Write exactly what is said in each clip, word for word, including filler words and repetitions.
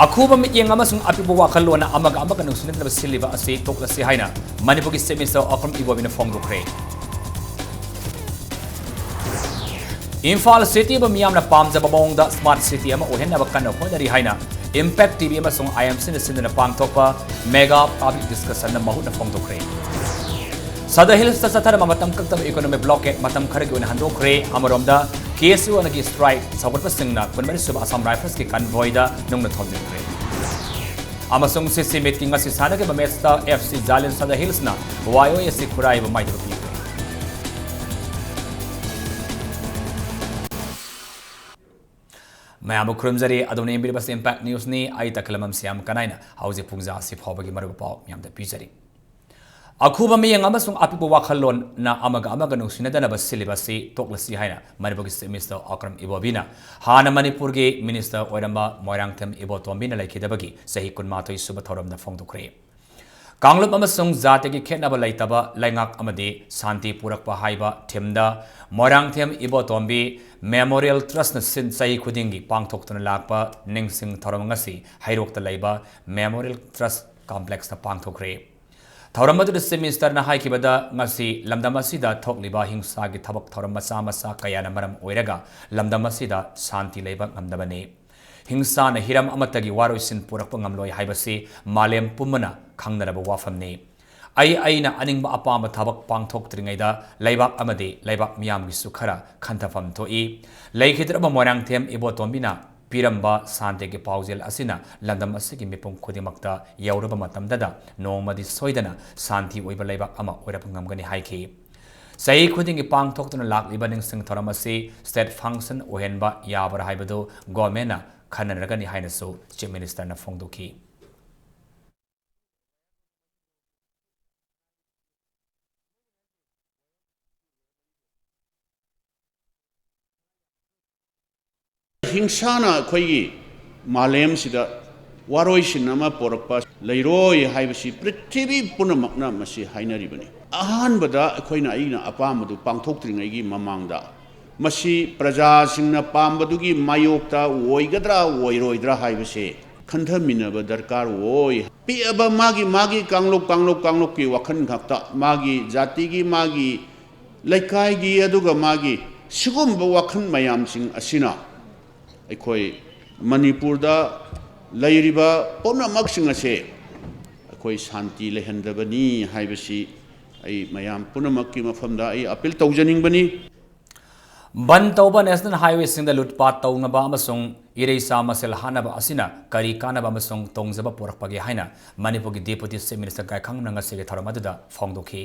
ꯑꯈꯨꯕ ꯃꯤꯠꯌꯦꯡ ꯑꯃꯁꯨꯡ ꯑꯄꯤꯛꯄ ꯋꯥꯈꯜꯂꯣꯟꯅ ꯑꯃꯒ ꯑꯃꯒ ꯅꯨꯡꯁꯤꯅꯗꯅꯕ ꯁꯤꯜꯂꯤꯕ ꯑꯁꯤ ꯇꯣꯛꯂꯁꯤ ꯍꯥꯏꯅ ꯃꯅꯤꯄꯨꯔꯒꯤ Chief Minister ꯑꯣꯀ꯭ꯔꯝ ꯏꯕꯣꯕꯤꯅ ꯐꯣꯡꯗꯣꯛꯈ꯭ꯔꯦ꯫ ꯏꯝꯐꯥꯜ ꯁꯤꯇꯤꯕꯨ ꯃꯤꯌꯥꯝꯅ ꯄꯥꯝꯖꯕ ꯃꯑꯣꯡꯗ smart city ꯑꯃ ꯑꯣꯏꯍꯟꯅꯕ ꯀꯟꯅ ꯍꯣꯠꯅꯔꯤ ꯍꯥꯏꯅ Impact ꯇꯤ ꯚꯤ ꯑꯃꯁꯨꯡ ꯑꯥꯏ ꯑꯦꯝ ꯁꯤꯅ ꯁꯤꯟꯗꯨꯅ ꯄꯥꯡꯊꯣꯛꯄ mega public discussion ꯅ ꯃꯍꯨꯠꯅ ꯐꯣꯡꯗꯣꯛꯈ꯭ꯔꯦ꯫ ꯁꯗ ꯍꯤꯜꯁꯇ ꯆꯠꯊꯔꯝꯕ ꯃꯇꯝ ꯀꯛꯇꯕ economic blockade ꯃꯇꯝ ꯈꯔꯒꯤ ꯑꯣꯏꯅ ꯍꯟꯗꯣꯛꯈ꯭ꯔꯦ꯫ ꯑꯃꯔꯣꯝꯗ, ꯀꯦ ꯑꯦꯁ ꯌꯨ ꯑꯣꯅꯒꯤ strike ꯁꯧꯒꯠꯄꯁꯤꯡꯅ ꯀꯨꯟꯃꯔꯤ ꯁꯨꯕ ꯑꯁꯥꯝ ꯔꯥꯏꯐꯜꯁꯀꯤ convoy ꯗ ꯅꯨꯡꯅ ꯊꯣꯝꯖꯤꯟꯈ꯭ꯔꯦ꯫ ꯑꯃꯁꯨꯡ ꯁꯤ ꯁꯤ ꯃꯤꯠꯀꯤ ꯉꯁꯤ ꯁꯥꯟꯅꯈꯤꯕ ꯃꯦꯠꯁꯇ ꯑꯦꯐ ꯁꯤ ꯖꯥꯂꯤꯟ ꯁꯗ ꯍꯤꯜꯁꯅ ꯋꯥꯏ ꯑꯣ ꯑꯦ ꯁꯤ ꯈꯨꯔꯥꯏꯕꯨ ꯃꯥꯏꯊꯤꯕ ꯄꯤꯈ꯭ꯔꯦ꯫ ꯃꯌꯥꯝꯕꯨ ꯈꯨꯔꯨꯝꯖꯔꯤ꯫ ꯑꯗꯣꯝꯅ ꯌꯦꯡꯕꯤꯔꯤꯕꯁꯤ Impact News ꯅꯤ꯫ ꯑꯩ ꯇꯈꯦꯂꯝꯕꯝ ꯁ꯭ꯌꯥꯝ ꯀꯅꯥꯏꯅ ꯍꯧꯖꯤꯛ ꯄꯨꯡꯖꯥ ꯑꯁꯤ ꯐꯥꯎꯕꯒꯤ ꯃꯔꯨꯑꯣꯏꯕ ꯄꯥꯎ ꯃꯌꯥꯝꯗ ꯄꯤꯖꯔꯤ꯫ ꯑꯈꯨꯕ ꯃꯤꯠꯌꯦꯡ ꯑꯃꯁꯨꯡ ꯑꯄꯤꯛꯄ ꯋꯥꯈꯜꯂꯣꯟꯅ ꯑꯃꯒ ꯑꯃꯒ ꯅꯨꯡꯁꯤꯅꯗꯅꯕ ꯁꯤꯜꯂꯤꯕ ꯑꯁꯤ ꯇꯣꯛꯂꯁꯤ ꯍꯥꯏꯅ ꯃꯅꯤꯄꯨꯔꯒꯤ Chief Minister ꯑꯣꯀ꯭ꯔꯝ ꯏꯕꯣꯕꯤꯅ ꯍꯥꯟꯅ ꯃꯅꯤꯄꯨꯔꯒꯤ Minister ꯑꯣꯏꯔꯝꯕ ꯃꯣꯏꯔꯥꯡꯊꯦꯝ ꯏꯕꯣꯇꯣꯝꯕꯤꯅ ꯂꯩꯈꯤꯗꯕꯒꯤ ꯆꯍꯤ ꯀꯨꯟꯃꯥꯊꯣꯏ ꯁꯨꯕ ꯊꯧꯔꯝꯗ ꯐꯣꯡꯗꯣꯛꯈ꯭ꯔꯦ꯫ ꯀꯥꯡꯂꯨꯞ ꯑꯃꯁꯨꯡ ꯖꯥꯇꯤꯒꯤ ꯈꯦꯠꯅꯕ ꯂꯩꯇꯕ ꯂꯩꯉꯥꯛ ꯑꯃꯗꯤ ꯁꯥꯟꯇꯤ ꯄꯨꯔꯛꯄ ꯍꯥꯏꯕ theme ꯗ ꯃꯣꯏꯔꯥꯡꯊꯦꯝ ꯏꯕꯣꯇꯣꯝꯕꯤ Memorial Trust ꯅ ꯁꯤꯟ ꯆꯍꯤ ꯈꯨꯗꯤꯡꯒꯤ ꯄꯥꯡꯊꯣꯛꯇꯨꯅ ꯂꯥꯛꯄ ꯅꯤꯡꯁꯤꯡ ꯊꯧꯔꯝ ꯉꯁꯤ ꯍꯩꯔꯣꯛꯇ ꯂꯩꯕ Memorial Trust Complex ꯇ ꯄꯥꯡꯊꯣꯛꯈ꯭ꯔꯦ꯫ ꯊꯧꯔꯝ ꯑꯗꯨꯗ Chief Minister ꯅ ꯍꯥꯏꯈꯤꯕꯗ, ꯉꯁꯤ ꯂꯝꯗꯝ ꯑꯁꯤꯗ ꯊꯣꯛꯂꯤꯕ ꯍꯤꯡꯁꯥꯒꯤ ꯊꯕꯛ ꯊꯧꯔꯝ ꯃꯆꯥ ꯃꯆꯥ ꯀꯌꯥꯅ ꯃꯔꯝ ꯑꯣꯏꯔꯒ ꯂꯝꯗꯝ ꯑꯁꯤꯗ ꯁꯥꯟꯇꯤ ꯂꯩꯕ ꯉꯝꯗꯕꯅꯤ꯫ ꯍꯤꯡꯁꯥꯅ ꯍꯤꯔꯝ ꯑꯃꯠꯇꯒꯤ ꯋꯥꯔꯣꯏꯁꯤꯟ ꯄꯨꯔꯛꯄ ꯉꯝꯂꯣꯏ ꯍꯥꯏꯕꯁꯤ ꯃꯥꯂꯦꯝ ꯄꯨꯝꯕꯅ ꯈꯪꯅꯔꯕ ꯋꯥꯐꯝꯅꯤ꯫ ꯑꯩ ꯑꯩꯅ ꯑꯅꯤꯡꯕ ꯑꯄꯥꯝꯕ ꯊꯕꯛ ꯄꯥꯡꯊꯣꯛꯇ꯭ꯔꯤꯉꯩꯗ ꯂꯩꯕꯥꯛ ꯑꯃꯗꯤ ꯂꯩꯕꯥꯛ ꯃꯤꯌꯥꯝꯒꯤꯁꯨ ꯈꯔ ꯈꯟꯊꯐꯝ ꯊꯣꯛꯏ꯫ ꯂꯩꯈꯤꯗ꯭ꯔꯕ ꯃꯣꯏꯔꯥꯡꯊꯦꯝ ꯏꯕꯣꯇꯣꯝꯕꯤꯅ ꯄꯤꯔꯝꯕ ꯁꯥꯟꯇꯤꯒꯤ ꯄꯥꯎꯖꯦꯜ ꯑꯁꯤꯅ ꯂꯝꯗꯝ ꯑꯁꯤꯒꯤ ꯃꯤꯄꯨꯝ ꯈꯨꯗꯤꯡꯃꯛꯇ ꯌꯧꯔꯕ ꯃꯇꯝꯗꯗ ꯅꯣꯡꯃꯗꯤ ꯁꯣꯏꯗꯅ ꯁꯥꯟꯇꯤ ꯑꯣꯏꯕ ꯂꯩꯕꯥꯛ ꯑꯃ ꯑꯣꯏꯔꯛꯄ ꯉꯝꯒꯅꯤ ꯍꯥꯏꯈꯤ꯫ ꯆꯍꯤ ꯈꯨꯗꯤꯡꯒꯤ ꯄꯥꯡꯊꯣꯛꯇꯨꯅ ꯂꯥꯛꯂꯤꯕ ꯅꯤꯡꯁꯤꯡ ꯊꯧꯔꯝ ꯑꯁꯤ state function ꯑꯣꯏꯍꯟꯕ ꯌꯥꯕ꯭ꯔꯥ ꯍꯥꯏꯕꯗꯨ government ꯅ ꯈꯟꯅꯔꯒꯅꯤ ꯍꯥꯏꯅꯁꯨ Chief Minister ꯅ ꯐꯣꯡꯗꯣꯛꯈꯤ꯫ ꯍꯤꯡꯁꯥꯅ ꯑꯩꯈꯣꯏꯒꯤ ꯃꯥꯂꯦꯝꯁꯤꯗ ꯋꯥꯔꯣꯏꯁꯤꯟ ꯑꯃ ꯄꯣꯔꯛꯄ ꯂꯩꯔꯣꯏ ꯍꯥꯏꯕꯁꯤ ꯄ꯭ꯔꯤꯊꯤꯕꯤ ꯄꯨꯝꯅꯃꯛꯅ ꯃꯁꯤ ꯍꯥꯏꯅꯔꯤꯕꯅꯤ꯫ ꯑꯍꯥꯟꯕꯗ ꯑꯩꯈꯣꯏꯅ ꯑꯩꯅ ꯑꯄꯥꯝꯕꯗꯨ ꯄꯥꯡꯊꯣꯛꯇ꯭ꯔꯤꯉꯩꯒꯤ ꯃꯃꯥꯡꯗ ꯃꯁꯤ ꯄ꯭ꯔꯖꯥꯁꯤꯡꯅ ꯄꯥꯝꯕꯗꯨꯒꯤ ꯃꯥꯌꯣꯛꯇ ꯑꯣꯏꯒꯗ꯭ꯔꯥ ꯑꯣꯏꯔꯣꯏꯗ꯭ꯔꯥ ꯍꯥꯏꯕꯁꯦ ꯈꯟꯊꯃꯤꯟꯅꯕ ꯗꯔꯀꯥꯔ ꯑꯣꯏ꯫ ꯄꯤꯛꯑꯕ ꯃꯥꯒꯤ, ꯃꯥꯒꯤ ꯀꯥꯡꯂꯨꯞ, ꯀꯥꯡꯂꯨꯞ, ꯀꯥꯡꯂꯨꯞꯀꯤ ꯋꯥꯈꯜ ꯈꯛꯇ, ꯃꯥꯒꯤ ꯖꯥꯇꯤꯒꯤ, ꯃꯥꯒꯤ ꯂꯩꯀꯥꯏꯒꯤ, ꯑꯗꯨꯒ ꯃꯥꯒꯤ ꯁꯤꯒꯨꯝꯕ ꯋꯥꯈꯜ ꯃꯌꯥꯝꯁꯤꯡ ꯑꯁꯤꯅ ꯑꯩꯈꯣꯏ ꯃꯅꯤꯄꯨꯔꯗ ꯂꯩꯔꯤꯕ ꯄꯨꯝꯅꯃꯛꯁꯤꯡ ꯑꯁꯦ ꯑꯩꯈꯣꯏ ꯁꯥꯟꯇꯤ ꯂꯩꯍꯟꯗꯕꯅꯤ ꯍꯥꯏꯕꯁꯤ ꯑꯩ ꯃꯌꯥꯝ ꯄꯨꯝꯅꯃꯛꯀꯤ ꯃꯐꯝꯗ ꯑꯩ ꯑꯥꯄꯤꯜ ꯇꯧꯖꯅꯤꯡꯕꯅꯤ꯫ ꯕꯟ ꯇꯧꯕ ꯅꯦꯁꯅꯦꯜ ꯍꯥꯏꯋꯦꯁꯤꯡꯗ ꯂꯨꯠꯄꯥꯠ ꯇꯧꯅꯕ ꯑꯃꯁꯨꯡ ꯏꯔꯩꯆꯥ ꯃꯁꯦꯜ ꯍꯥꯠꯅꯕ ꯑꯁꯤꯅ ꯀꯔꯤ ꯀꯥꯟꯅꯕ ꯑꯃꯁꯨꯡ ꯇꯣꯡꯖꯕ ꯄꯨꯔꯛꯄꯒꯦ ꯍꯥꯏꯅ ꯃꯅꯤꯄꯨꯔꯒꯤ ꯗꯦꯄꯨꯇꯤ ꯆꯤꯐ ꯃꯤꯅꯤꯁꯇꯔ ꯒꯥꯏꯈꯥꯡꯕꯝꯅ ꯉꯁꯤꯒꯤ ꯊꯧꯔꯝ ꯑꯗꯨꯗ ꯐꯣꯡꯗꯣꯛꯈꯤ꯫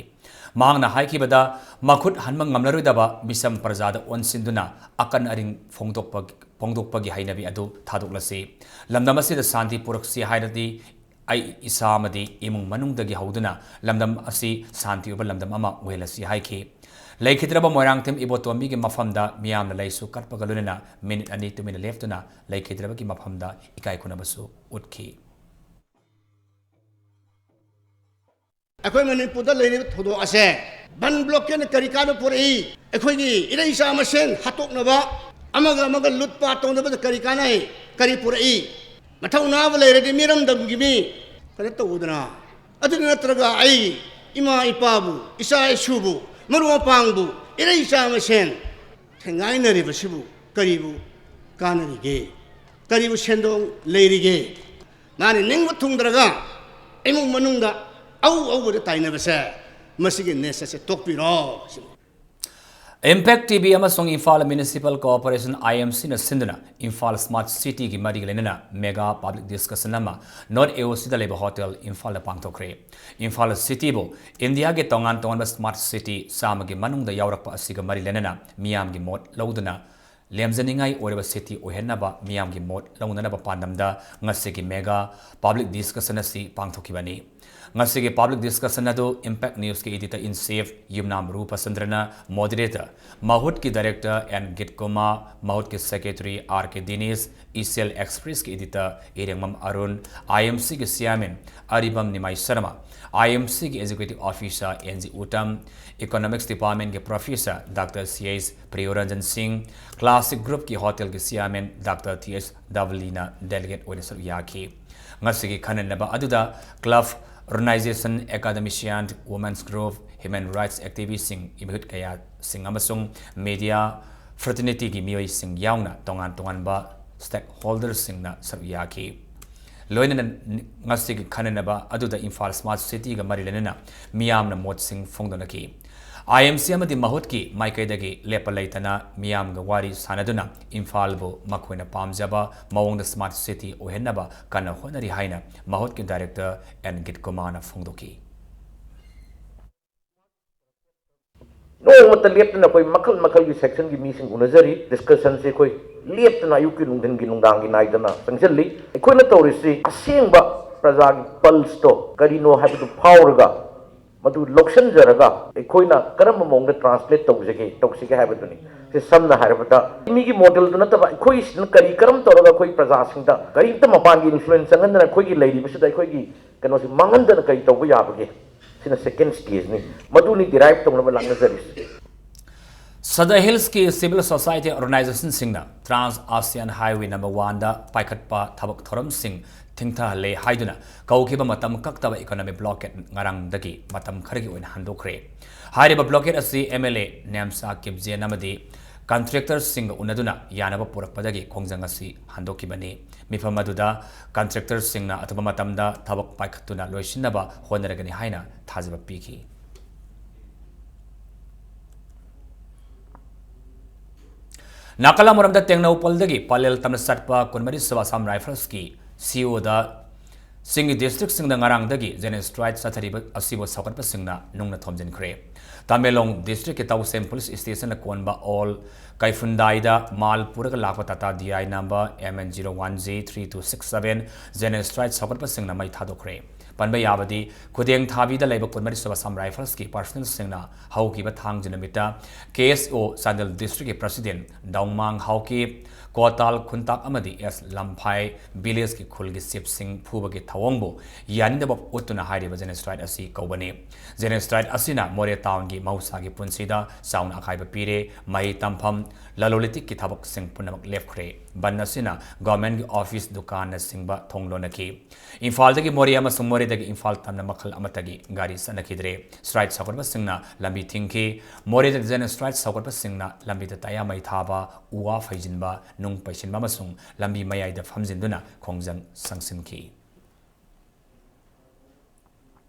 ꯃꯍꯥꯛꯅ ꯍꯥꯏꯈꯤꯕꯗ, ꯃꯈꯨꯠ ꯍꯟꯕ ꯉꯝꯂꯔꯣꯏꯗꯕ ꯃꯤꯆꯝ ꯄ꯭ꯔꯖꯥꯗ ꯑꯣꯟꯁꯤꯟꯗꯨꯅ ꯑꯀꯟ ꯑꯔꯤꯡ ꯐꯣꯡꯗꯣꯛꯄ-, ꯐꯣꯡꯗꯣꯛꯄꯒꯤ ꯍꯩꯅꯕꯤ ꯑꯗꯨ ꯊꯥꯗꯣꯛꯂꯁꯤ꯫ ꯂꯝꯗꯝ ꯑꯁꯤꯗ ꯁꯥꯟꯇꯤ ꯄꯨꯔꯛꯁꯤ ꯍꯥꯏꯔꯗꯤ, ꯑꯩ ꯏꯁꯥ ꯑꯃꯗꯤ ꯏꯃꯨꯡ ꯃꯅꯨꯡꯗꯒꯤ ꯍꯧꯗꯨꯅ ꯂꯝꯗꯝ ꯑꯁꯤ ꯁꯥꯟꯇꯤ ꯑꯣꯏꯕ ꯂꯝꯗꯝ ꯑꯃ ꯑꯣꯏꯍꯜꯂꯁꯤ ꯍꯥꯏꯈꯤ꯫ ꯂꯩꯈꯤꯗ꯭ꯔꯕ ꯃꯣꯏꯔꯥꯡꯊꯦꯝ ꯏꯕꯣꯇꯣꯝꯕꯤꯒꯤ ꯃꯐꯝꯗ ꯃꯤꯌꯥꯝꯅ ꯂꯩꯁꯨ ꯀꯠꯄꯒ ꯂꯣꯏꯅꯅ ꯃꯤꯅꯤꯠ ꯑꯅꯤ ꯇꯨꯃꯤꯟꯅ ꯂꯦꯞꯇꯨꯅ ꯂꯩꯈꯤꯗ꯭ꯔꯕꯒꯤ ꯃꯐꯝꯗ ꯏꯀꯥꯏ ꯈꯨꯝꯅꯕꯁꯨ ꯎꯠꯈꯤ꯫ ꯑꯩꯈꯣꯏ ꯃꯅꯤꯄꯨꯔꯗ ꯂꯩꯔꯤꯕ ꯊꯧꯗꯣꯛ ꯑꯁꯦ, ꯕꯟ ꯕ꯭ꯂꯣꯀꯦꯠꯅ ꯀꯔꯤ ꯀꯥꯟꯅꯕ ꯄꯨꯔꯛꯏ? ꯑꯩꯈꯣꯏꯒꯤ ꯏꯔꯩꯆꯥ ꯃꯁꯦꯟ ꯍꯥꯠꯇꯣꯛꯅꯕ, ꯑꯃꯒ ꯑꯃꯒ ꯂꯨꯠ ꯄꯥꯠ ꯇꯧꯅꯕꯗ ꯀꯔꯤ ꯀꯥꯟꯅꯩ? ꯀꯔꯤ ꯄꯨꯔꯛꯏ? ꯃꯊꯧꯅꯥꯕ ꯂꯩꯔꯗꯤ ꯃꯤꯔꯝꯗꯝꯒꯤ ꯃꯤ ꯀꯩꯅꯣ ꯇꯧꯗꯅ, ꯑꯗꯨ ꯅꯠꯇ꯭ꯔꯒ ꯑꯩ ꯏꯃꯥ ꯏꯄꯥꯕꯨ, ꯏꯆꯥ ꯏꯁꯨꯕꯨ, ꯃꯔꯨꯞ ꯃꯄꯥꯡꯕꯨ, ꯏꯔꯩꯆꯥ ꯃꯁꯦꯟ ꯊꯦꯡꯒꯥꯏꯅꯔꯤꯕꯁꯤꯕꯨ ꯀꯔꯤꯕꯨ ꯀꯥꯟꯅꯔꯤꯒꯦ? ꯀꯔꯤꯕꯨ ꯁꯦꯟꯗꯣꯡ ꯂꯩꯔꯤꯒꯦ? ꯃꯥꯅ ꯅꯤꯡꯕ ꯊꯨꯡꯗ꯭ꯔꯒ ꯏꯃꯨꯡ ꯃꯅꯨꯡꯗ ꯑꯎ ꯑꯎꯕꯗ ꯇꯥꯏꯅꯕꯁꯦ, ꯃꯁꯤꯒꯤ ꯅꯦꯁꯥꯁꯦ ꯇꯣꯛꯄꯤꯔꯣ ꯁꯤꯅꯤ꯫ ꯏꯝꯄꯦꯛ ꯇꯤꯚꯤ ꯑꯃꯁꯨꯡ ꯏꯝꯐꯥꯜ ꯃ꯭ꯌꯨꯅꯤꯁꯤꯄꯥꯜ ꯀꯣꯑꯣꯄꯔꯦꯁꯟ, ꯑꯥꯏ ꯑꯦꯝ ꯁꯤꯅ ꯁꯤꯟꯗꯨꯅ ꯏꯝꯐꯥꯜ ꯁ꯭ꯃꯥꯔꯠ ꯁꯤꯇꯤꯒꯤ ꯃꯔꯤ ꯂꯩꯅꯅ ꯃꯦꯒꯥ ꯄꯕ꯭ꯂꯤꯛ ꯗꯤꯁꯀꯁꯟ ꯑꯃ ꯅꯣꯔꯠ ꯑꯦ ꯑꯣ ꯁꯤꯗ ꯂꯩꯕ ꯍꯣꯇꯦꯜ ꯏꯝꯐꯥꯜꯗ ꯄꯥꯡꯊꯣꯛꯈ꯭ꯔꯦ꯫ ꯏꯝꯐꯥꯜ ꯁꯤꯇꯤꯕꯨ ꯏꯟꯗꯤꯌꯥꯒꯤ ꯇꯣꯉꯥꯟ ꯇꯣꯉꯥꯟꯕ ꯁ꯭ꯃꯥꯔꯠ ꯁꯤꯇꯤ ꯆꯥꯝꯃꯒꯤ ꯃꯅꯨꯡꯗ ꯌꯥꯎꯔꯛꯄ ꯑꯁꯤꯒ ꯃꯔꯤ ꯂꯩꯅꯅ ꯃꯤꯌꯥꯝꯒꯤ ꯃꯣꯠ ꯂꯧꯗꯨꯅ ꯂꯦꯝꯖꯅꯤꯡꯉꯥꯏ ꯑꯣꯏꯔꯕ ꯁꯤꯇꯤ ꯑꯣꯏꯍꯟꯅꯕ ꯃꯤꯌꯥꯝꯒꯤ ꯃꯣꯠ ꯂꯧꯅꯅꯕ ꯄꯥꯟꯗꯝꯗ ꯉꯁꯤꯒꯤ ꯃꯦꯒꯥ ꯄꯕ꯭ꯂꯤꯛ ꯗꯤꯁꯀꯁꯟ ꯑꯁꯤ ꯄꯥꯡꯊꯣꯛꯈꯤꯕꯅꯤ꯫ ꯉꯁꯤꯒꯤ public discussion ꯑꯗꯨ Impact Newsꯀꯤ editor in chief ꯌꯨꯝꯅꯥꯝ ꯔꯨꯄꯆꯟꯗ꯭ꯔꯅ moderator, ꯃꯍꯨꯠꯀꯤ director N ꯒꯤꯠꯀꯨꯃꯥꯔ, ꯃꯍꯨꯠꯀꯤ secretary R K Dinesh, Asian Expressꯀꯤ editor ꯏꯔꯦꯡꯕꯝ ꯑꯔꯨꯟ, IMCꯒꯤ chairman ꯑꯔꯤꯕꯝ ꯅꯤꯃꯥꯏ ꯁꯔꯃ, IMCꯒꯤ executive officer N G Uttam, economics departmentꯀꯤ professor Doctor C H Priyoranjan Singh, Classic Groupꯀꯤ hotelꯒꯤ chairman Doctor T H ꯗꯕꯂꯤꯅ delegate ꯑꯣꯏꯅ ꯁꯔꯨꯛ ꯌꯥꯈꯤ꯫ ꯉꯁꯤꯒꯤ ꯈꯟꯅꯅꯕ ꯑꯗꯨꯗ club, organization, academician, women's group, human rights activistꯁꯤꯡ, ꯃꯤꯍꯨꯠ ꯀꯌꯥꯁꯤꯡ ꯑꯃꯁꯨꯡ media fraternityꯒꯤ ꯃꯤꯑꯣꯏꯁꯤꯡ ꯌꯥꯎꯅ ꯇꯣꯉꯥꯟ ꯇꯣꯉꯥꯟꯕ stakeholderꯁꯤꯡꯅ ꯁꯔꯨꯛ ꯌꯥꯈꯤ꯫ ꯂꯣꯏꯅꯅ ꯉꯁꯤꯒꯤ ꯈꯟꯅꯅꯕ ꯑꯗꯨꯗ ꯏꯝꯐꯥꯜ Smart Cityꯒ ꯃꯔꯤ ꯂꯩꯅꯅ ꯃꯤꯌꯥꯝꯅ ꯃꯣꯠꯁꯤꯡ ꯐꯣꯡꯗꯣꯛꯅꯈꯤ꯫ IMC ꯑꯃꯗꯤ ꯃꯍꯨꯠꯀꯤ ꯃꯥꯏꯀꯩꯗꯒꯤ ꯂꯦꯞꯄ ꯂꯩꯇꯅ ꯃꯤꯌꯥꯝꯒ ꯋꯥꯔꯤ ꯁꯥꯅꯗꯨꯅ ꯏꯝꯐꯥꯜꯕꯨ ꯃꯈꯣꯏꯅ ꯄꯥꯝꯖꯕ ꯃꯑꯣꯡꯗ smart city ꯑꯣꯏꯍꯟꯅꯕ ꯀꯟꯅ ꯍꯣꯠꯅꯔꯤ ꯍꯥꯏꯅ ꯃꯍꯨꯠꯀꯤ director N ꯒꯤꯠꯀꯨꯃꯥꯔꯅ ꯐꯣꯡꯗꯣꯛꯈꯤ꯫ ꯅꯣꯡꯃꯇ ꯂꯦꯞꯇꯅ ꯑꯩꯈꯣꯏ ꯃꯈꯜ ꯃꯈꯜꯒꯤ sectionꯒꯤ ꯃꯤꯁꯤꯡ ꯎꯅꯖꯔꯤ꯫ Discussionꯁꯦ ꯑꯩꯈꯣꯏ ꯂꯦꯞꯇꯅ ꯑꯌꯨꯛꯀꯤ, ꯅꯨꯡꯊꯤꯟꯒꯤ, ꯅꯨꯡꯗꯥꯡꯒꯤ ꯅꯥꯏꯗꯅ ꯆꯪꯁꯤꯜꯂꯤ꯫ ꯑꯩꯈꯣꯏꯅ ꯇꯧꯔꯤꯁꯤ ꯑꯁꯦꯡꯕ ꯄ꯭ꯔꯖꯥꯒꯤ pulseꯇꯣ ꯀꯔꯤꯅꯣ ꯍꯥꯏꯕꯗꯨ ꯐꯥꯎꯔꯒ, ꯃꯗꯨ ꯂꯧꯁꯤꯟꯖꯔꯒ ꯑꯩꯈꯣꯏꯅ ꯀꯔꯝꯕ ꯃꯑꯣꯡꯗ translate ꯇꯧꯖꯒꯦ, ꯇꯧꯁꯤꯒꯦ ꯍꯥꯏꯕꯗꯨꯅꯤ꯫ ꯁꯤ ꯁꯝꯅ ꯍꯥꯏꯔꯕꯗ ꯃꯤꯒꯤ modelꯗꯨ ꯅꯠꯇꯕ ꯑꯩꯈꯣꯏꯁꯤꯅ ꯀꯔꯤ, ꯀꯔꯝ ꯇꯧꯔꯒ ꯑꯩꯈꯣꯏ ꯄ꯭ꯔꯖꯥꯁꯤꯡꯗ ꯀꯔꯤꯝꯇ ꯃꯄꯥꯟꯒꯤ influence ꯆꯪꯍꯟꯗꯅ ꯑꯩꯈꯣꯏꯒꯤ ꯂꯩꯔꯤꯕꯁꯤꯗ ꯑꯩꯈꯣꯏꯒꯤ ꯀꯩꯅꯣꯁꯤ ꯃꯥꯡꯍꯟꯗꯅ ꯀꯔꯤ ꯇꯧꯕ ꯌꯥꯕꯒꯦ? ꯁꯤꯅ second stageꯅꯤ꯫ ꯃꯗꯨꯅꯤ derive ꯇꯧꯅꯕ ꯂꯥꯛꯅꯖꯔꯤꯁꯤ꯫ Sadar Hillsꯀꯤ civil society organizationꯁꯤꯡꯅ Trans Asian Highway number oneꯗ ꯄꯥꯏꯈꯠꯄ ꯊꯕꯛ ꯊꯧꯔꯝꯁꯤꯡ ꯊꯤꯡꯊꯍꯜꯂꯦ ꯍꯥꯏꯗꯨꯅ ꯀꯧꯈꯤꯕ ꯃꯇꯝ ꯀꯛꯇꯕ economic blockade ꯉꯔꯥꯡꯗꯒꯤ ꯃꯇꯝ ꯈꯔꯒꯤ ꯑꯣꯏꯅ ꯍꯟꯗꯣꯛꯈ꯭ꯔꯦ꯫ ꯍꯥꯏꯔꯤꯕ blockade ꯑꯁꯤ MLA ꯅꯦꯝꯁꯥ ꯀꯤꯞꯖꯦꯟ ꯑꯃꯗꯤ contractorꯁꯤꯡꯒ ꯎꯅꯗꯨꯅ ꯌꯥꯅꯕ ꯄꯨꯔꯛꯄꯗꯒꯤ ꯈꯣꯡꯖꯪ ꯑꯁꯤ ꯍꯟꯗꯣꯛꯈꯤꯕꯅꯤ꯫ ꯃꯤꯐꯝ ꯑꯗꯨꯗ contractorꯁꯤꯡꯅ ꯑꯊꯨꯕ ꯃꯇꯝꯗ ꯊꯕꯛ ꯄꯥꯏꯈꯠꯇꯨꯅ ꯂꯣꯏꯁꯤꯟꯅꯕ ꯍꯣꯠꯅꯔꯒꯅꯤ ꯍꯥꯏꯅ ꯊꯥꯖꯕ ꯄꯤꯈꯤ꯫ ꯅꯥꯀꯜ ꯑꯃꯔꯣꯝꯗ ꯇꯦꯡꯅꯧꯄꯜꯗꯒꯤ ꯄꯂꯦꯜ ꯇꯝꯅ ꯆꯠꯄ ꯀꯨꯟꯃꯔꯤ ꯁꯨꯕ Assam Riflesꯀꯤ COꯗ ꯁꯤꯡꯒꯤ districtꯁꯤꯡꯗ ꯉꯔꯥꯡꯗꯒꯤ general strike ꯆꯠꯊꯔꯤꯕ ꯑꯁꯤꯕꯨ ꯁꯧꯒꯠꯄꯁꯤꯡꯅ ꯅꯨꯡꯅ ꯊꯣꯝꯖꯤꯟꯈ꯭ꯔꯦ꯫ ꯇꯃꯦꯡꯂꯣꯡ districtꯀꯤ ꯇꯧꯁꯦꯝ police stationꯅ ꯀꯣꯟꯕ ꯑꯣꯜ ꯀꯩꯐꯨꯟꯗꯥꯏꯗ ꯃꯥꯜ ꯄꯨꯔꯒ ꯂꯥꯛꯄ Tata D I number M N zero one J three two six seven general strike ꯁꯧꯒꯠꯄꯁꯤꯡꯅ ꯃꯩ ꯊꯥꯗꯣꯛꯈ꯭ꯔꯦ꯫ ꯄꯟꯕ ꯌꯥꯕꯗꯤ, ꯈꯨꯗꯦꯡ ꯊꯥꯕꯤꯗ ꯂꯩꯕ ꯀꯨꯟꯃꯔꯤ ꯁꯨꯕ Assam Riflesꯀꯤ personnelꯁꯤꯡꯅ ꯍꯧꯈꯤꯕ ꯊꯥꯡꯖ ꯅꯨꯃꯤꯠꯇ K S O Chandel Districtꯀꯤ President ꯗꯧꯃꯥꯡ Haokip, ꯀꯣꯇꯥꯜ ꯈꯨꯟꯇꯥꯛ ꯑꯃꯗꯤ S ꯂꯝꯐꯥꯏ villageꯀꯤ ꯈꯨꯜꯒꯤ chiefꯁꯤꯡ ꯐꯨꯕꯒꯤ ꯊꯧꯑꯣꯡꯕꯨ ꯌꯥꯅꯤꯡꯗꯕ ꯎꯠꯇꯨꯅ ꯍꯥꯏꯔꯤꯕ genocide ꯑꯁꯤ ꯀꯧꯕꯅꯤ꯫ Genocide ꯑꯁꯤꯅ ꯃꯣꯔꯦ townꯒꯤ ꯃꯍꯧꯁꯥꯒꯤ ꯄꯨꯟꯁꯤꯗ ꯆꯥꯎꯅ ꯑꯀꯥꯏꯕ ꯄꯤꯔꯦ꯫ ꯃꯍꯩ ꯇꯝꯐꯝ, ꯂꯂꯣꯟ ꯏꯇꯤꯛꯀꯤ ꯊꯕꯛꯁꯤꯡ ꯄꯨꯝꯅꯃꯛ ꯂꯦꯞꯈ꯭ꯔꯦ꯫ ꯕꯟ ꯑꯁꯤꯅ governmentꯀꯤ office, ꯗꯨꯀꯥꯟꯅꯆꯤꯡꯕ ꯊꯣꯡ ꯂꯣꯟꯅꯈꯤ꯫ ꯏꯝꯐꯥꯜꯗꯒꯤ ꯃꯣꯔꯦ ꯑꯃꯁꯨꯡ ꯃꯣꯔꯦꯗꯒꯤ ꯏꯝꯐꯥꯜ ꯇꯝꯅ ꯃꯈꯜ ꯑꯃꯠꯇꯒꯤ ꯒꯥꯔꯤ ꯆꯠꯅꯈꯤꯗ꯭ꯔꯦ꯫ Strike ꯁꯧꯒꯠꯄꯁꯤꯡꯅ ꯂꯝꯕꯤ ꯊꯤꯡꯈꯤ꯫ ꯃꯣꯔꯦꯗ genocide ꯁꯧꯒꯠꯄꯁꯤꯡꯅ ꯂꯝꯕꯤꯗ ꯇꯌꯥ ꯃꯩ ꯊꯥꯕ, ꯎ ꯋꯥ ꯐꯩꯖꯤꯟꯕ, ꯅꯨꯡ ꯄꯩꯁꯤꯟꯕ ꯑꯃꯁꯨꯡ ꯂꯝꯕꯤ ꯃꯌꯥꯏꯗ ꯐꯝꯖꯤꯟꯗꯨꯅ ꯈꯣꯡꯖꯪ ꯆꯪꯁꯤꯟꯈꯤ꯫